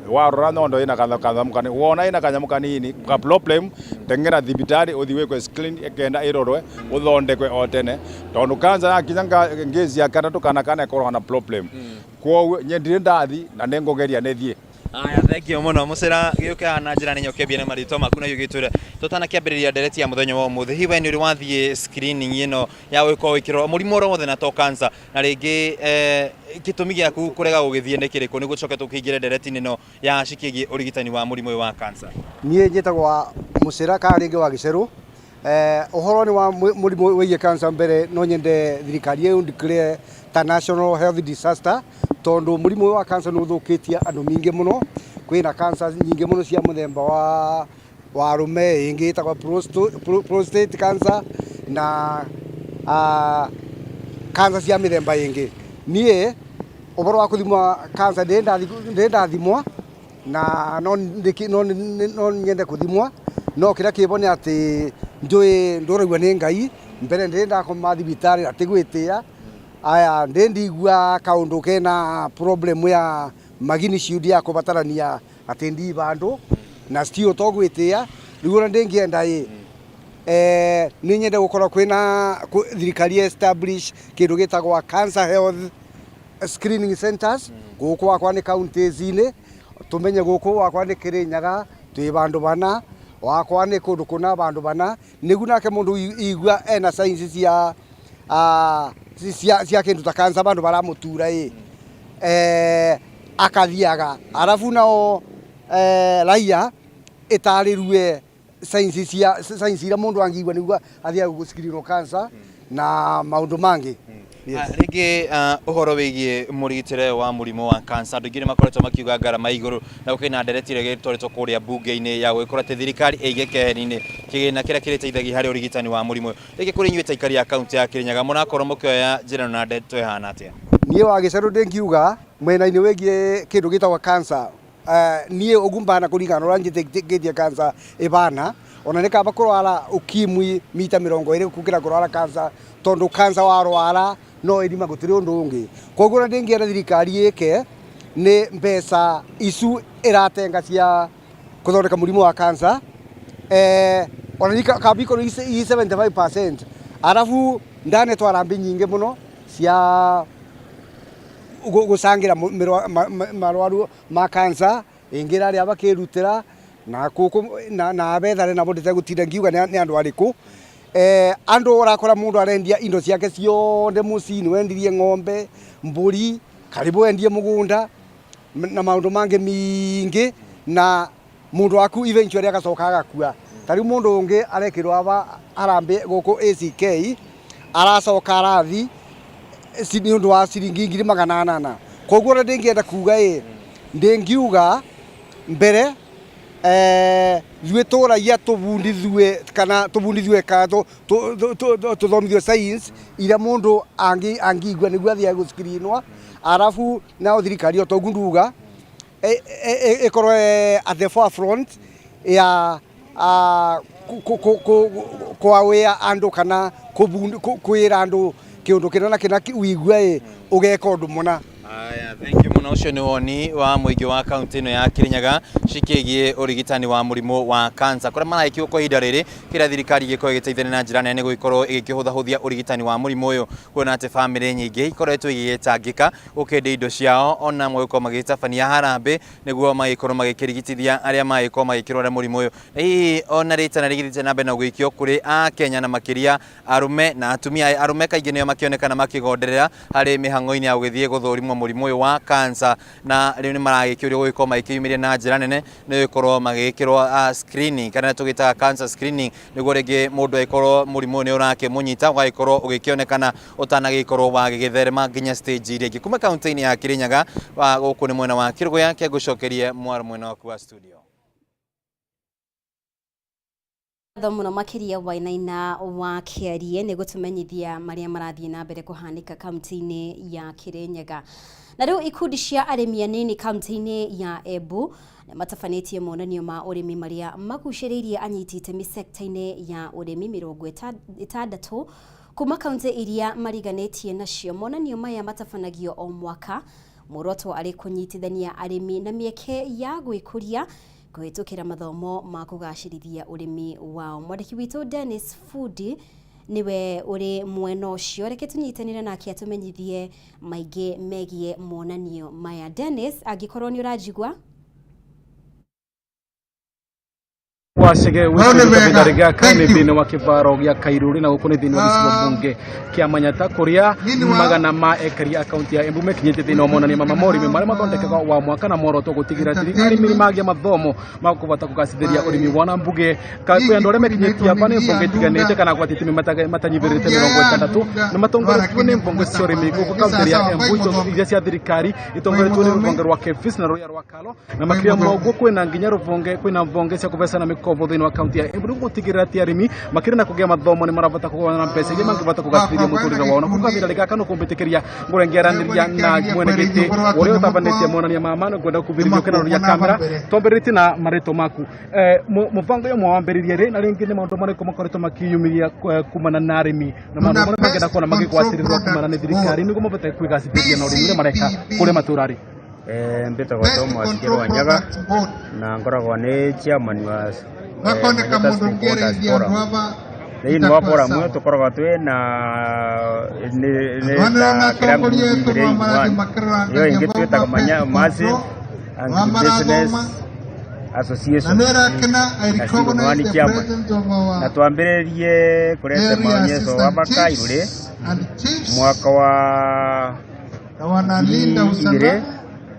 warora nyondo ina kanyamu kanini wona ina kanyamu kanini ka problem tengera thibitari uthi wikwe screen ikenda irorwe uthondekwe o tene tondu kansa yakinya ngezi ya kandatũ kana kana ikoragwo na problem. Kwoguo nye ndirĩ ndathi na nĩngũgeria nĩthiĩ. Aya, thank you muno mucira giuke haha na njira nene ũkĩambia na marĩtwa maku na ũgĩtwĩre tũtanakĩambĩrĩria ndereti ya mũthenya wa ũmũthĩ, hihi we nĩ ũrĩ wathiĩ screening ĩno ya gũgĩkorwo ũgĩkĩrora mũrimũ oro wothe na to cancer, na rĩngĩ gĩtũmi gĩaku kũrega gũgĩthiĩ nĩ kĩrĩkũ nĩguo tũcoke tũkĩingĩre ndereti-inĩ ĩno ya cikĩgiĩ ũrigitani wa mũrimũ ũyũ wa cancer? Niĩ njĩtagwo wa Mũcĩra kana rĩngĩ wa Gĩcerũ. Ũhoro nĩ wa mũrimũ wĩgiĩ cancer mbere no nyende thirikari ĩyo declare ta national health disaster tondu mũrimũ ũyũ wa cancer nĩ ũthũkĩtie andũ mingĩ mũno. Kwĩna cancer nyingĩ mũno cia mũthemba wa arũme, ĩngĩ ĩtagwo prostate cancer na cancer cia mĩthemba ĩngĩ. Niĩ ũhoro wa kũthimwa cancer ndĩ ndathimwa na no nyende kũthimwa, no kĩrĩa kĩbo nĩ atĩ njũĩ ndũraigua nĩ Ngai mbere ndĩ ndakoma thibitarĩ na ti gwĩtĩa aya ndĩ ndigua kaũndũ kena problem ya magnitude ya kũbatarania atĩ ndi vandũ na still to gwĩtĩa. Rĩu ona ndĩngĩenda ĩ nĩ nyende gũkorwo kwĩna thirikari establish kĩndũ gĩtagwo cancer health screening centers gũkũ wakwa nĩ counties-inĩ, tũmenye gũkũ wakwa nĩ Kĩrĩnyaga twĩ vandũ vana, wakwa nĩ kũndũ kũna vandũ vana, nĩguo nake mũndũ igua ena signs cia kĩndũ ta cancer vandũ varamũtura ĩ akathiaga arabu nao raia ĩtarĩrue signs cia signs iria mũndũ angĩigua nĩguo athiaga gũcikirĩrwo cancer na maũndũ mangĩ. Yes. Rĩngĩ ũhoro wĩgiĩ mũrigitĩre wa mũrimũ wa cancer, andũ aingĩ nĩ makoretwo makiuga ngarama igũrũ na gũkĩrĩ na ndereti ĩrĩa ĩgĩtwarĩtwo kũrĩa mbunge-inĩ ya gũgĩkorwo atĩ thirikari ĩige keheri-inĩ kĩgĩna kĩrĩa kĩrĩteithagia harĩ ũrigitani wa mũrimũ ũyũ. Rĩngĩ kũrĩ inyuĩ ta aikari a kaunti ya Kĩrĩnyaga mũrakorwo mũkĩoya njĩra ĩno na ndeto ĩhana atĩa? Niĩ wa Gĩcerũ ndĩngiuga mwena-inĩ wĩgiĩ kĩndũ gĩtagwo cancer, niĩ ũguo mbana kũringana na ũrĩa njĩtĩkĩtie cancer ĩbana, ona nĩ kaba kũrwara ukimwi mita 20 gũkĩra kũrwara cancer, tondũ cancer warwara no ĩthima gũtirĩ ũndũ ũngĩ. Koguo ona ndĩngĩenda thirikari ĩke nĩ mbeca icu ĩratenga cia kũthondeka mũrimũ wa cancer, ona nĩ kaba ikorwo i 75%, arabu ndanetwara mbi nyingĩ mũno cia gũcangĩra marwaru ma cancer, ĩngĩ ĩrarĩa bakĩrutĩra na kũkũ na abethare nabo ndĩtegũtinda ngiuga nĩ andũ arĩkũ. Andũ ũrakora mũndũ arendia indo ciake ciothe mũciĩ-inĩ, wendirie ng'ombe, mbũri, karibu wendie mũgũnda na maũndũ mangĩ mingĩ, na mũndũ waku eventually agacoka agakua. Ta rĩu mũndũ ũngĩ arekĩrwo aba harambĩ gũkũ ACK, aracoka arathi nĩ ũndũ wa ciringi 800,000. Koguo ũrĩa ndĩngĩenda kuga ĩ, ndĩngiuga mbere Ithuĩ tũragia tũbundithue kana tũbundithue kana tũthomithio science iria mũndũ angĩigua nĩguo athiage gũscreenwo arabu nao thirikari o toguo nduga ĩkorwo at the forefront ya kwawĩa andũ kana kwĩra andũ kĩũndũ kĩna na kĩna wĩigua ĩ ũgeka ũndũ mũna. Aya, thank you muno. Ũcio nĩ woni wa mũingĩ wa kaunti ĩno ya Kirinyaga cikĩgiĩ ũrigitani wa mũrimũ wa cancer kũrĩa maragĩkiuga kwa ihinda rĩrĩ kĩrĩa thirikari ĩgĩkorwo ĩgĩteithania na njĩra nene gũgĩkorwo ĩgĩkĩhũthahũthia ũrigitani wa mũrimũ ũyũ, kuona atĩ bamĩrĩ nyingĩ ikoretwo igĩgĩtangĩka gũkĩendia indo ciao ona amwe gũkorwo magĩtabania harambĩ nĩguo magĩkorwo magĩkĩrigitithia arĩa magĩkorwo magĩkĩrwara mũrimũ ũyũ. Na hihi ona rĩtana rĩgĩthiĩte na mbere na gũikio kũrĩ Akenya na makĩria arũme na atumia, arũme kaingĩ nĩo makĩonekana makĩgonderera harĩ mĩhang'o-inĩ ya gũgĩthiĩ gũthũrimwo mũrimũ ũyũ wa cancer, na rĩu nĩ maragĩkĩũrio gũgĩkorwo magĩkĩyumĩria na njĩra nene nĩ gũkorwo magĩgĩkĩrwo screening kana tũgĩtaga cancer screening, nĩguo rĩngĩ mũndũ agĩkorwo mũrimũ ũyũ nĩ ũrakĩmũnyita ũgagĩkorwo ũgĩkĩonekana ũtanagĩkorwo wagĩgĩtherema nginya stage iria ingĩ. Kuma kaunti-inĩ ya Kirinyaga gũkũ nĩ mwena wa Kĩrũgũya, kengũcokerie mwaro mwena waku wa studio. Ngatho mũno makĩria Wainaina wa Kĩarie nĩ gũtũmenyithia marĩa marathiĩ na mbere kũhanĩka kaunti-inĩ ya Kirinyaga. Na rĩu ikundi cia arĩmi anini kaunti-inĩ ya Embu nĩ matabanĩtie monanio ma ũrĩmi marĩa magucĩrĩirie anyiti itemi sekta-inĩ ya ũrĩmi 60 kuma kaunti iria mariganĩtie nacio. Monanio maya matabanagio o mwaka, muoroto arĩ kũnyitithania arĩmi na mĩeke ya gwĩkũria kũhĩtũkĩra mathomo ma kũgacĩrithia ũrĩmi wao. Mwandĩki witũ Dennis Fudi niwe ũrĩ mwena ũcio, reke tũnyitanĩre nake atũmenyithie maingĩ megiĩ monanio maya. Dennis, angĩkorwo nĩ ũranjigua. Wacege wikirite gaka nĩ thĩinĩ wa kĩbaro gĩa Kairũri na gũkũ nĩ thĩinĩ wa gĩcigo mbunge kĩa Manyata kũrĩa magana ma ekari a kaunti ya Embu mekinyĩte thĩinĩ wa monanio ma morĩmi marĩa mathondekaga wa mwaka na muoroto gũtigĩrĩra atĩ arĩmi nĩ magĩa mathomo ma kũbota kũgacĩrithia ũrĩmi wao. Na mbuge kwĩ andũ arĩa mekinyĩtie aba nĩ mbunge itiganĩte kana gwatĩ itemi matanyihĩrĩte 60 na matongoretio nĩ mbunge cia ũrĩmi gũkũ kaunti ya Embu iria cia thirikari itongoretio nĩ rũhonge rwa KEPHIS na rũrĩa rwa Kalo, na makĩria ma ũguo kwĩna nginya rũhonge kwĩna mbunge cia kũbecana mĩkombo thĩinĩ wa kaunti ya Embu nĩguo gũtigĩrĩra atĩ arĩmi makĩria na kũgĩa mathomo nĩ marabota kũgĩa na mbeca iria mangĩbota kũgacĩrithia mũtũrĩre wao. Na kwa kahinda gaka no kũmbĩtĩkĩria ngũrĩa ngĩaranĩria na mwene gĩtĩ ũrĩa ũtabanĩtie monania ma ma ngwenda kũbĩrĩrio kĩnaroria kamera twambĩrĩrĩtie na marĩtwa maku. Mũbango ũyũ mwawambĩrĩria rĩ na rĩngĩ nĩ maũndũ marĩkũ makoretwo makĩyumĩria kumana na arĩmi na maũndũ marĩa mangĩenda kuona magĩgwacĩrĩrwo kumana nĩ thirikari nĩguo mabote kwĩgacĩrithia na ũrĩmi ũrĩa mareka kũrĩa matũũra rĩ? Mbĩtagwo Thomas Kĩrwanyaga na ngoragwo nĩ chairman wa Manyata Stakeholders Forum. Thĩinĩ wa forum ĩyo tũkoragwo twĩ na nĩ ta kĩrĩa group igĩrĩ in one. Ĩyo ĩngĩ twĩtaga Massive Agribusiness Association na Civil chairman, na twambĩrĩrie kũrete maonyesho wa Bakairũrĩ mwaka wa 2010,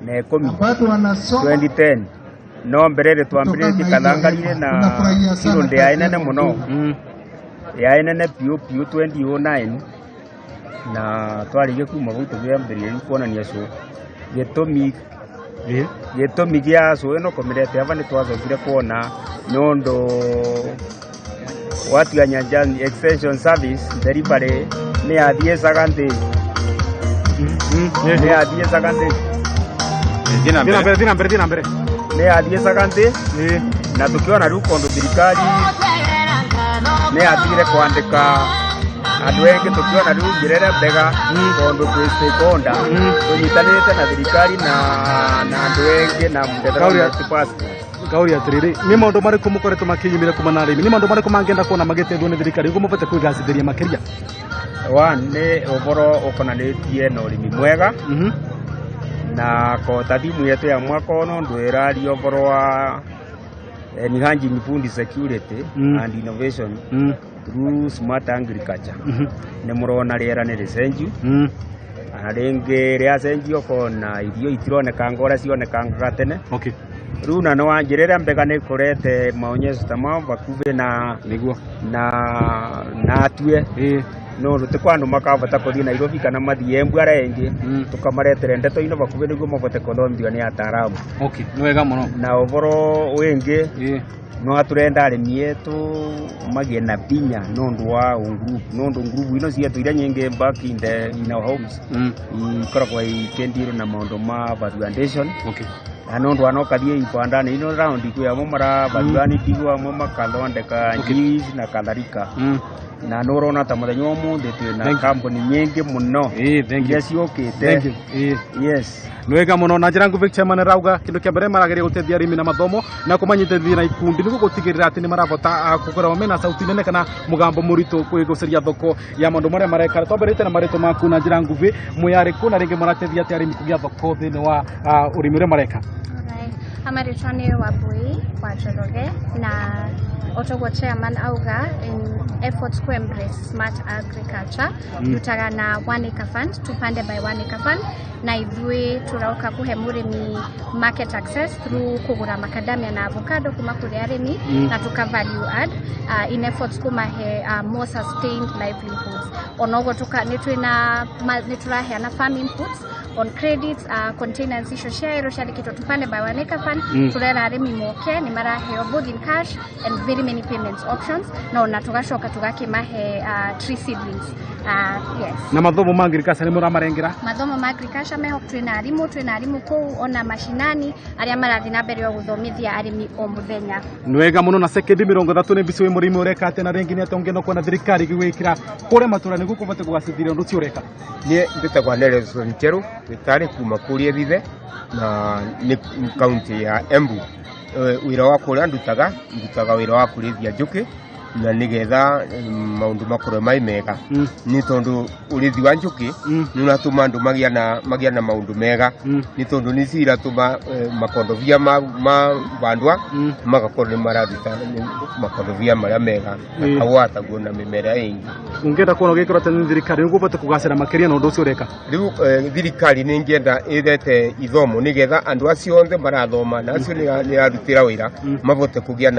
2010, no mbere rĩ twambĩrĩtie kathangarire na field yaĩ nene mũno, yaĩ nene piũ piũ, 2009, na twarĩkia kuma kũu tũkĩambĩrĩria rĩu kuonania show. Gĩtũmi gĩa show ĩno kũmĩrete aba nĩ twacokire kuona nĩ ũndũ watiga Nyanjani Extension Service delivery nĩ yathiĩcaga nthĩ, nĩ yathiĩcaga nthĩ. Thiĩ na mbere, thiĩ na mbere, thiĩ na mbere. Nĩ yathiĩcaga nthĩ na tũkĩona rĩu kũndũ thirikari nĩ yatigire kwandĩka andũ aingĩ, tũkĩona rĩu njĩra ĩrĩa mbega tondũ twĩ stakeholder tũnyitanĩte na thirikari na andũ aingĩ na development partners. Ngauria atiriri, nĩ maũndũ marĩkũ mũkoretwo makĩyumĩria kuma na arĩmi? Nĩ maũndũ marĩkũ mangĩenda kuona magĩteithio nĩ thirikari nĩguo mabote kwĩgacĩrithia makĩria? One nĩ ũhoro ũkonanĩtie na ũrĩmi mwega na kota thimu yetu ya mwaka ũno ndũ ĩraria ũhoro wa enhancing food security and innovation through smart agriculture. Nĩ mũrona rĩera nĩ rĩcenjiu na rĩngĩ rĩacenjio ũkona irio itironekanga ũrĩa cionekangaga tene. Rĩu na nĩ wa njĩra ĩrĩa mbega nĩ kũrete maonyesho ta mao bakubĩ na nĩguo na atue Nondu ti kwa andu makavota kuthii Nairobi kana mathie Embu aria engi, tukamaretere ndeto ino bakubi niguo mabote kuthomithio ni ataaramu. Okay, ni wega muno. Na uvoro wingi no aturenda arimi etu magie na binya nondu wa group, nondu group ino cietu iria nyingi back in the in our homes ikoragwo ikendirwo na maundu ma valuation. Okay. Na nondu anokathie ibandani ino round kwi amwe mara valuani ndigwa amwe makathondeka juice na kadhalika. Na nurona ta muthenya umuthi twina kambuni nyingi muno iria ciukite. Yes. Nĩ wega muno. Na njĩra nguhĩ chairman rauga kindu kia mbere marageria gũteithia arĩmi na mathomo na kũmanyitithia na ikundi nĩguo gũtigĩrĩra atĩ nĩ marabota gũkorwo mena sauti nene kana mũgambo mũritũ kwĩgũcĩria thoko ya maũndũ marĩa mareka. Twambĩrĩte na marĩtwa maku na njĩra nguhĩ, mwĩ na rĩngĩ mũrateithia atĩ arĩmi kũgĩa thoko thĩinĩ wa ũrĩmi ũrĩa mareka. Amarĩtwa nĩ Wambui wa Njoroge na otoguo chairman auga in efforts to embrace smart agriculture ndutaga na One Acre Fund, tupande by One Acre Fund, na ithuĩ turauka kuhe mũrĩmi market access through kũgũra macadamia na avocado kuma kũrĩ arĩmi na tuka value add in efforts kumahe more sustained livelihoods. Onoguo nĩ tũraheana farm inputs on credits, containers icio cia ero ciandĩkĩtwo tupande by One Acre Fund. Turera arĩmi moke nĩ maraheo both in cash and very many payments options, na ona tugacoka tugakimahe tree seedlings. Yes. Na mathomo ma agriculture nĩ mũramarengera? Mathomo ma agriculture meho, twina arimu kũu ona mashinani aria marathi na mbere gũthomithia arĩmi o mũthenya. Nĩ wega mũno. Na sekendi 30 nĩ mbici wĩ mũrĩmi ũreka atĩa na rĩngĩ nĩ atĩa ũngĩenda kuona thirikari ĩgĩgwĩkĩra kũrĩa matũra nĩguo kũbate kũgacĩthia ũndũ ũcio ũreka? Niĩ njĩtagwo Nelson Njeru Gĩtarĩ kuma kũrĩa Thithe na nĩ kaunti ya Embu. Wĩra wa kũrĩa ndutaga wĩra wa kũrĩithia njũkĩ na nigetha maundu makorwo mai mega, ni tondu urithi wa njuki ni uratuma andu magia na maundu mega, ni tondu ni ciratuma makondovia ma bandwa magakorwo ni mararuta makondovia maria mega na kawataguo na mimera ingi. Ungienda kuona gikirwo atĩa nĩ thirikari nĩguo ũbote kũgacĩra makĩria na ũndũ ũcio ũreka? Riu thirikari nĩ ingĩenda ĩrete ithomo nigetha andu acio othe marathoma na acio nĩ arutĩra wĩra mabote kũgĩa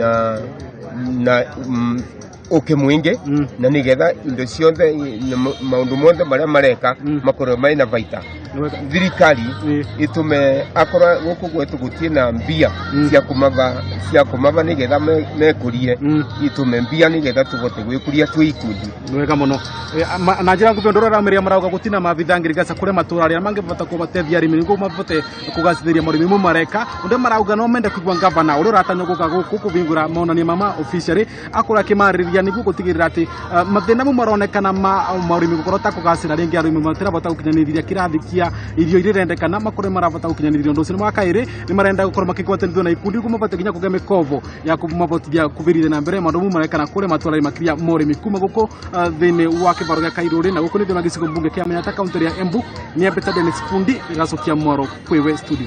na ũkĩ mwingĩ na nigetha indo ciothe maundu mothe maria mareka makorwo mena baita. Thirikari itume akorwo guku gwetu gutie na mbia cia kumava nigetha mekurie, itume mbia nigetha tubote gwikuria twi ikundi. Ni wega muno. Na njira nguhĩ ũndũ ũrĩa marauga gutina maabitha ngirigaca kũrĩa matũra arĩa mangĩbota kũbateithia arĩmi nĩguo mabote kũgacĩrithia marĩmi mo mareka. Ũndũ marauga no mende kũigua ngavana ũrĩa ũratanywo gũka gũkũ kũvingũra monania mama officially akorwo akĩmarĩrĩria nĩguo gũtigĩrĩra atĩ mathĩna mau maronekana ma maũrĩmi gũkorwo ta kũgacĩra rĩngĩ arĩmi matirabota gũkinyanĩria kĩrathi kĩa irio iria irendekana makorwo marabota gũkinyanĩria ũndũ ũcio. Nĩ mwaka ĩrĩ nĩ marenda gũkorwo makĩgwatanithio na ikundi nĩguo mabote nginya kũgĩa mĩkobo ya kũmabotithia kũbĩrithia na mbere maũndũ mau marekana kũrĩa matũra makĩria morĩmi kuma gũkũ thĩinĩ wa kĩbaro gĩa Kairũrĩ na gũkũ nĩ thĩinĩ wa gĩcigo mbunge kĩa Manyatta kaunti ya Embu. Nĩ ambĩta Dennis Fundi ĩgacokia mwaro kwĩwe studio.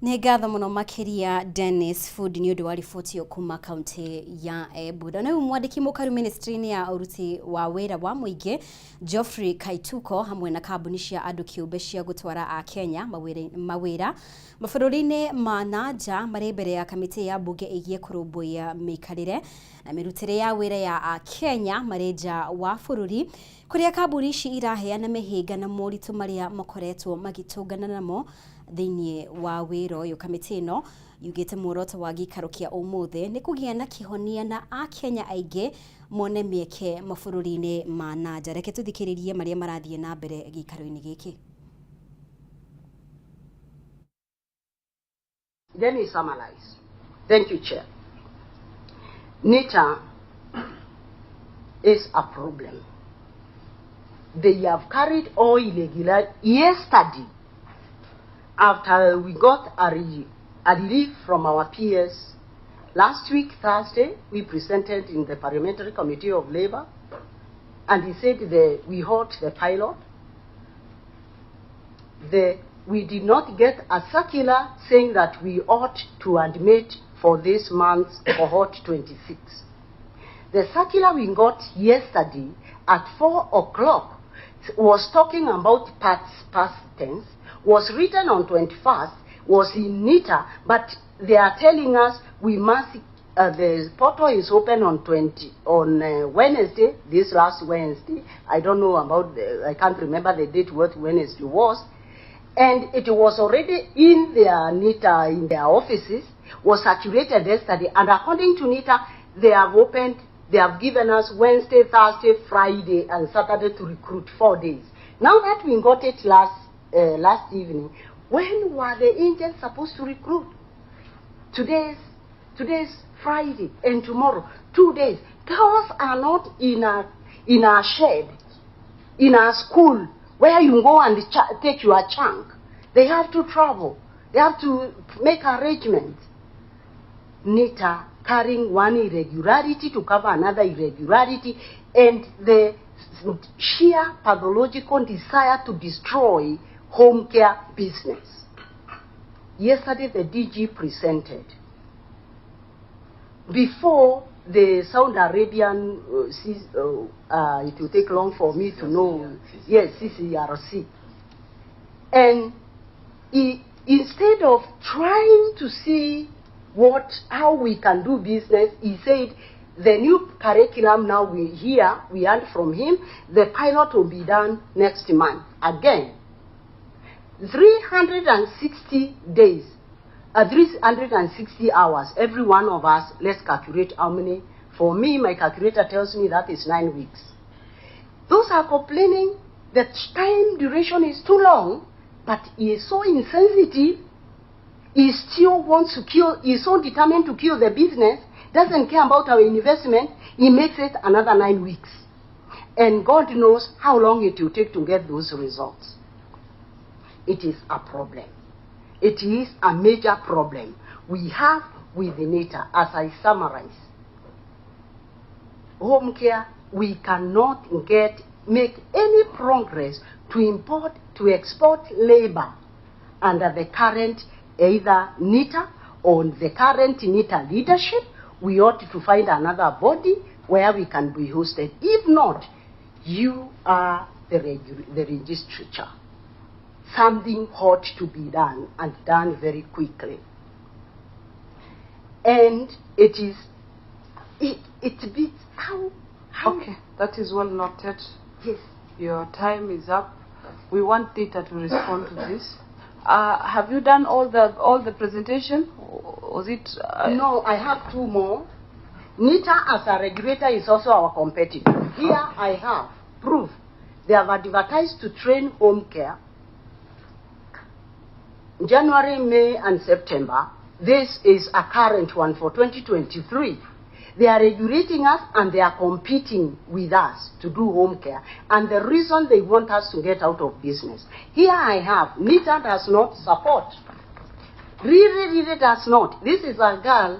Nĩ ngatho mũno makĩria Dennis Fundi nĩ ũndũ wa riboti ĩyo kuma kaunti ya Embu. Na rĩu mwandĩki mũkaru ministry-inĩ ya ũruti wa wĩra wa mũingĩ Geoffrey Kaituko hamwe na kambuni cia andũ kĩũmbe cia gũtwara a Kenya mawĩra mabũrũri-inĩ ma na nja marĩ mbere ya kamĩtĩ ya mbunge ĩgiĩ kũrũmbũiya mĩikarĩre na mĩrutĩre ya wĩra ya a Kenya marĩ nja wa bũrũri kũrĩa kambuni ici iraheana mĩhĩnga na moritũ marĩa makoretwo magĩtũngana namo thĩinĩ wa wĩra ũyũ. Kamĩtĩ ĩno yugĩte muoroto wa gĩikaro kĩa ũmũthĩ nĩ kũgĩa na kĩhonia na akenya aingĩ mone mĩeke mabũrũri-inĩ ma na nja. Reke tũthikĩrĩrie marĩa marathiĩ na mbere gĩikaro-inĩ gĩkĩ. Let me summarize. Thank you, Chair. NITA is a problem. They have carried all irregular yesterday. After we got a relief from our peers, last week, Thursday, we presented in the Parliamentary Committee of Labor, and he said that we halt the pilot. We did not get a circular saying that we ought to admit for this month's cohort 26. The circular we got yesterday at 4 o'clock was talking about past tense, was written on 21st, was in NITA, but they are telling us we must The portal is open on 20 on Wednesday, this last Wednesday. I don't know about I can't remember the date what Wednesday was. And it was already in their NITA, in their offices, was circulated yesterday. And according to NITA, they have opened, they have given us Wednesday, Thursday, Friday, and Saturday to recruit 4 days. Now that we got it last evening, when were the agents supposed to recruit? Today's Friday and tomorrow, 2 days. Girls are not in a shed, in a school where you go and take your chunk. They have to travel. They have to make arrangements. NITA carrying one irregularity to cover another irregularity, and the sheer pathological desire to destroy home care business. Yesterday, the DG presented. Before the Saudi Arabian, it will take long for me to know, yes, CCRC. And he, instead of trying to see how we can do business, he said, the new curriculum now we heard from him, the pilot will be done next month. Again, 360 days, 360 hours, every one of us, let's calculate how many. For me, my calculator tells me that is 9 weeks. Those are complaining that time duration is too long, but he is so insensitive, he still wants to kill, he is so determined to kill the business, doesn't care about our investment, he makes it another 9 weeks. And God knows how long it will take to get those results. It is a problem. It is a major problem we have with the NITA. As I summarize, home care, we cannot make any progress to import, to export labor under the current either NITA or the current NITA leadership. We ought to find another body where we can be hosted. If not, you are the registrature. Something ought to be done, and done very quickly. And it is, it beats how. Okay, that is well noted. Yes. Your time is up. We want NITA to respond to this. Have you done all the presentation? Was it? No, I have two more. NITA as a regulator is also our competitor. Here I have proof. They have advertised to train home care. January, May, and September. This is a current one for 2023. They are regulating us and they are competing with us to do home care. And the reason they want us to get out of business. Here I have, NITA does not support. Really, really does not. This is a girl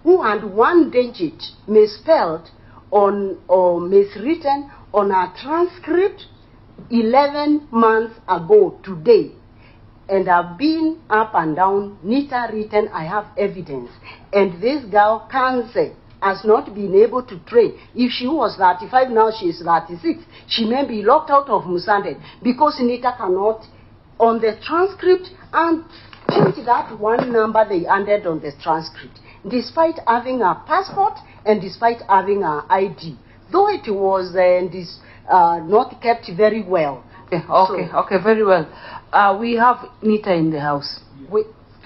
who had one digit misspelled on or miswritten on her transcript 11 months ago today. And I've been up and down, NITA written, I have evidence. And this girl, Kanse, has not been able to train. If she was 35, now she is 36. She may be locked out of Musande because NITA cannot, on the transcript, and change that one number they added on the transcript, despite having a passport and despite having an ID. Though it was not kept very well. Okay, very well. We have NITA in the house.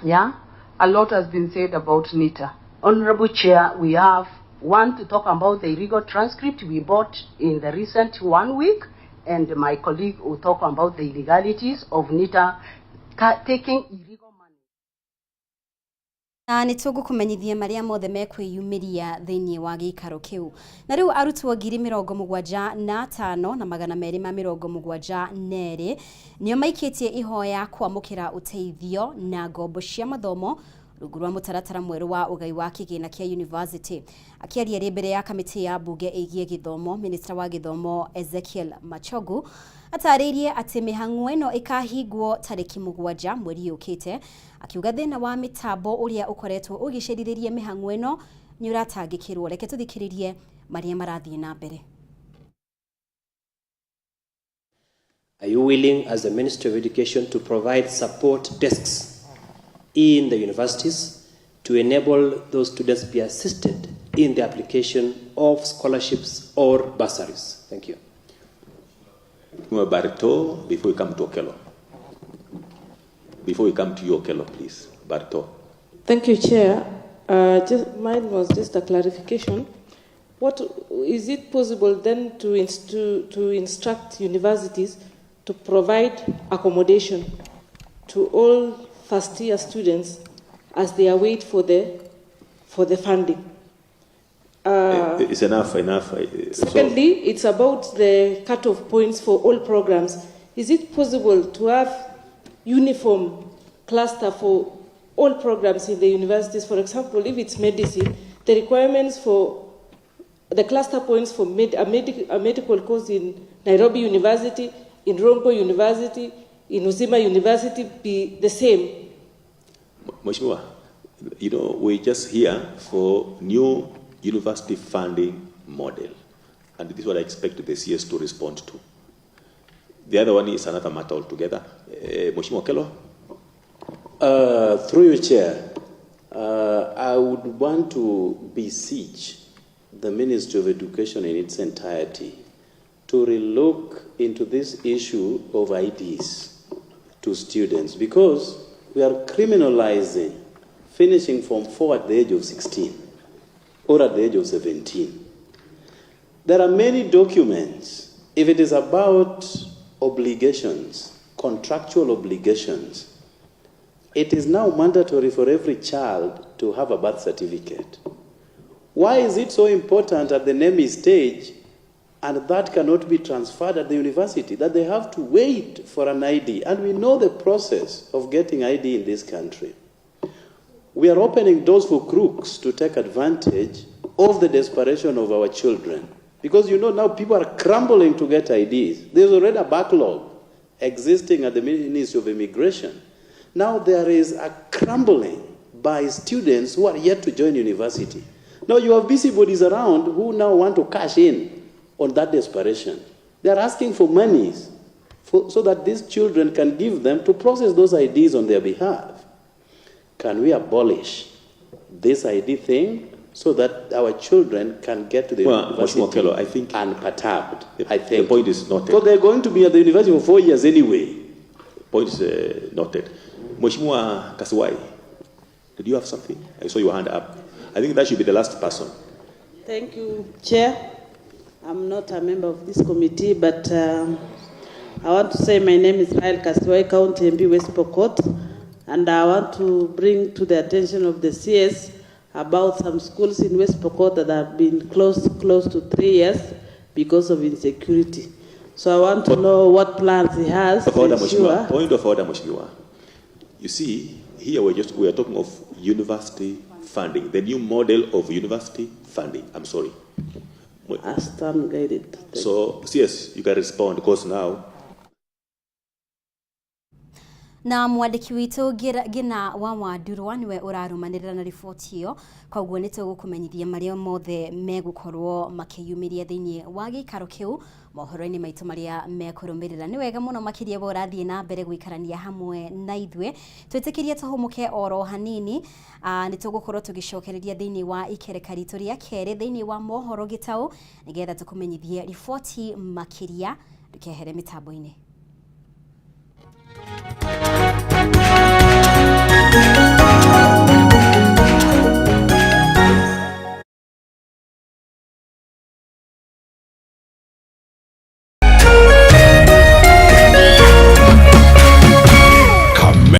Yeah? A lot has been said about NITA. Honorable Chair, we have one to talk about the illegal transcript we bought in the recent 1 week, and my colleague will talk about the illegalities of NITA taking illegal money. Na nĩ tũgũkũmenyithia marĩa mothe mekwĩyumĩria thĩinĩ wa gĩikaro kĩu. Na rĩu arutwo 75,272 nĩo maikĩtie ihoya kwamũkĩra ũteithio na ngombo cia mathomo rungu rwa mũtaratara mwerũ wa ũgai wa kĩgĩna kĩa university. Akĩaria rĩ mbere ya kamĩtĩ ya mbunge ĩgiĩ gĩthomo, minista wa gĩthomo Ezekiel Machogu atarĩirie atĩ mĩhang'o ĩno ĩkahingwo tarĩki 7 mweri ũkĩte, akiuga thĩna wa mĩtambo ũrĩa ũkoretwo ũgĩcerithĩria mĩhang'o ĩno nĩ ũratangĩkĩrwo. Reke tũthikĩrĩrie marĩa marathiĩ na mbere. Are you willing as the Ministry of Education to provide support desks in the universities to enable those students be assisted in the application of scholarships or bursaries. Thank you. Barto, before we come to Okello. Before we come to you, Okello, please. Barto. Thank you, Chair. Mine was just a clarification. What is it possible then to instruct universities to provide accommodation to all first-year students as they await for the funding? It's enough. Secondly, it's about the cutoff points for all programs. Is it possible to have uniform cluster for all programs in the universities? For example, if it's medicine, the requirements for the cluster points for a medical course in Nairobi University, in Rongo University, in Uzima University be the same? Mheshimiwa, you know, we're just here for new university funding model. And this is what I expect the CS to respond to. The other one is another matter altogether. Mheshimiwa Okello? Through you, Chair, I would want to beseech the Ministry of Education in its entirety to relook into this issue of IDs to students, because we are criminalizing finishing Form 4 at the age of 16 or at the age of 17. There are many documents. If it is about obligations, contractual obligations, it is now mandatory for every child to have a birth certificate. Why is it so important at the NEMI stage, and that cannot be transferred at the university, that they have to wait for an ID? And we know the process of getting ID in this country. We are opening doors for crooks to take advantage of the desperation of our children. Because you know now people are crumbling to get IDs. There's already a backlog existing at the Ministry of Immigration. Now there is a crumbling by students who are yet to join university. Now you have busybodies around who now want to cash in on that desperation. They are asking for monies so that these children can give them to process those IDs on their behalf. Can we abolish this ID thing so that our children can get to the university, Okello, I think, unperturbed? I think the point is noted. Because they're going to be at the university for 4 years anyway. The point is noted. Mheshimiwa Kasiwai, did you have something? I saw your hand up. I think that should be the last person. Thank you, Chair. I'm not a member of this committee, but I want to say my name is Rael Kasiwai, County MP West Pokot, and I want to bring to the attention of the CS about some schools in West Pokot that have been closed close to 3 years because of insecurity. So I want to know what plans he has. Order, Mheshimiwa. Point of order, Mheshimiwa. You see, here we are talking of university funding, the new model of university funding. I'm sorry. I stand guided. So, CS, you can respond because now. Na mwandiki witũ Ngina wa Wandurwa niwe ũrarũmanĩrĩra na riboti ĩyo, koguo nĩ tũgũkũmenyithia marĩa mothe megũkorwo makĩyumĩria thĩinĩ wa gĩikaro kĩu mohoro-inĩ maitũ marĩa mekũrũmĩrĩra. Nĩ wega mũno makĩria we ũrathiĩ na mbere gũikarania hamwe na ithuĩ, twĩtĩkĩrie tũhũmũke oro hanini. Nĩ tũgũkorwo tũgĩcokereria thĩinĩ wa ikereka ritũ rĩa kerĩ thĩinĩ wa mohoro gĩtaũ nĩgetha tũkũmenyithie riboti makĩria. Ndũkehere mĩtambo-inĩ.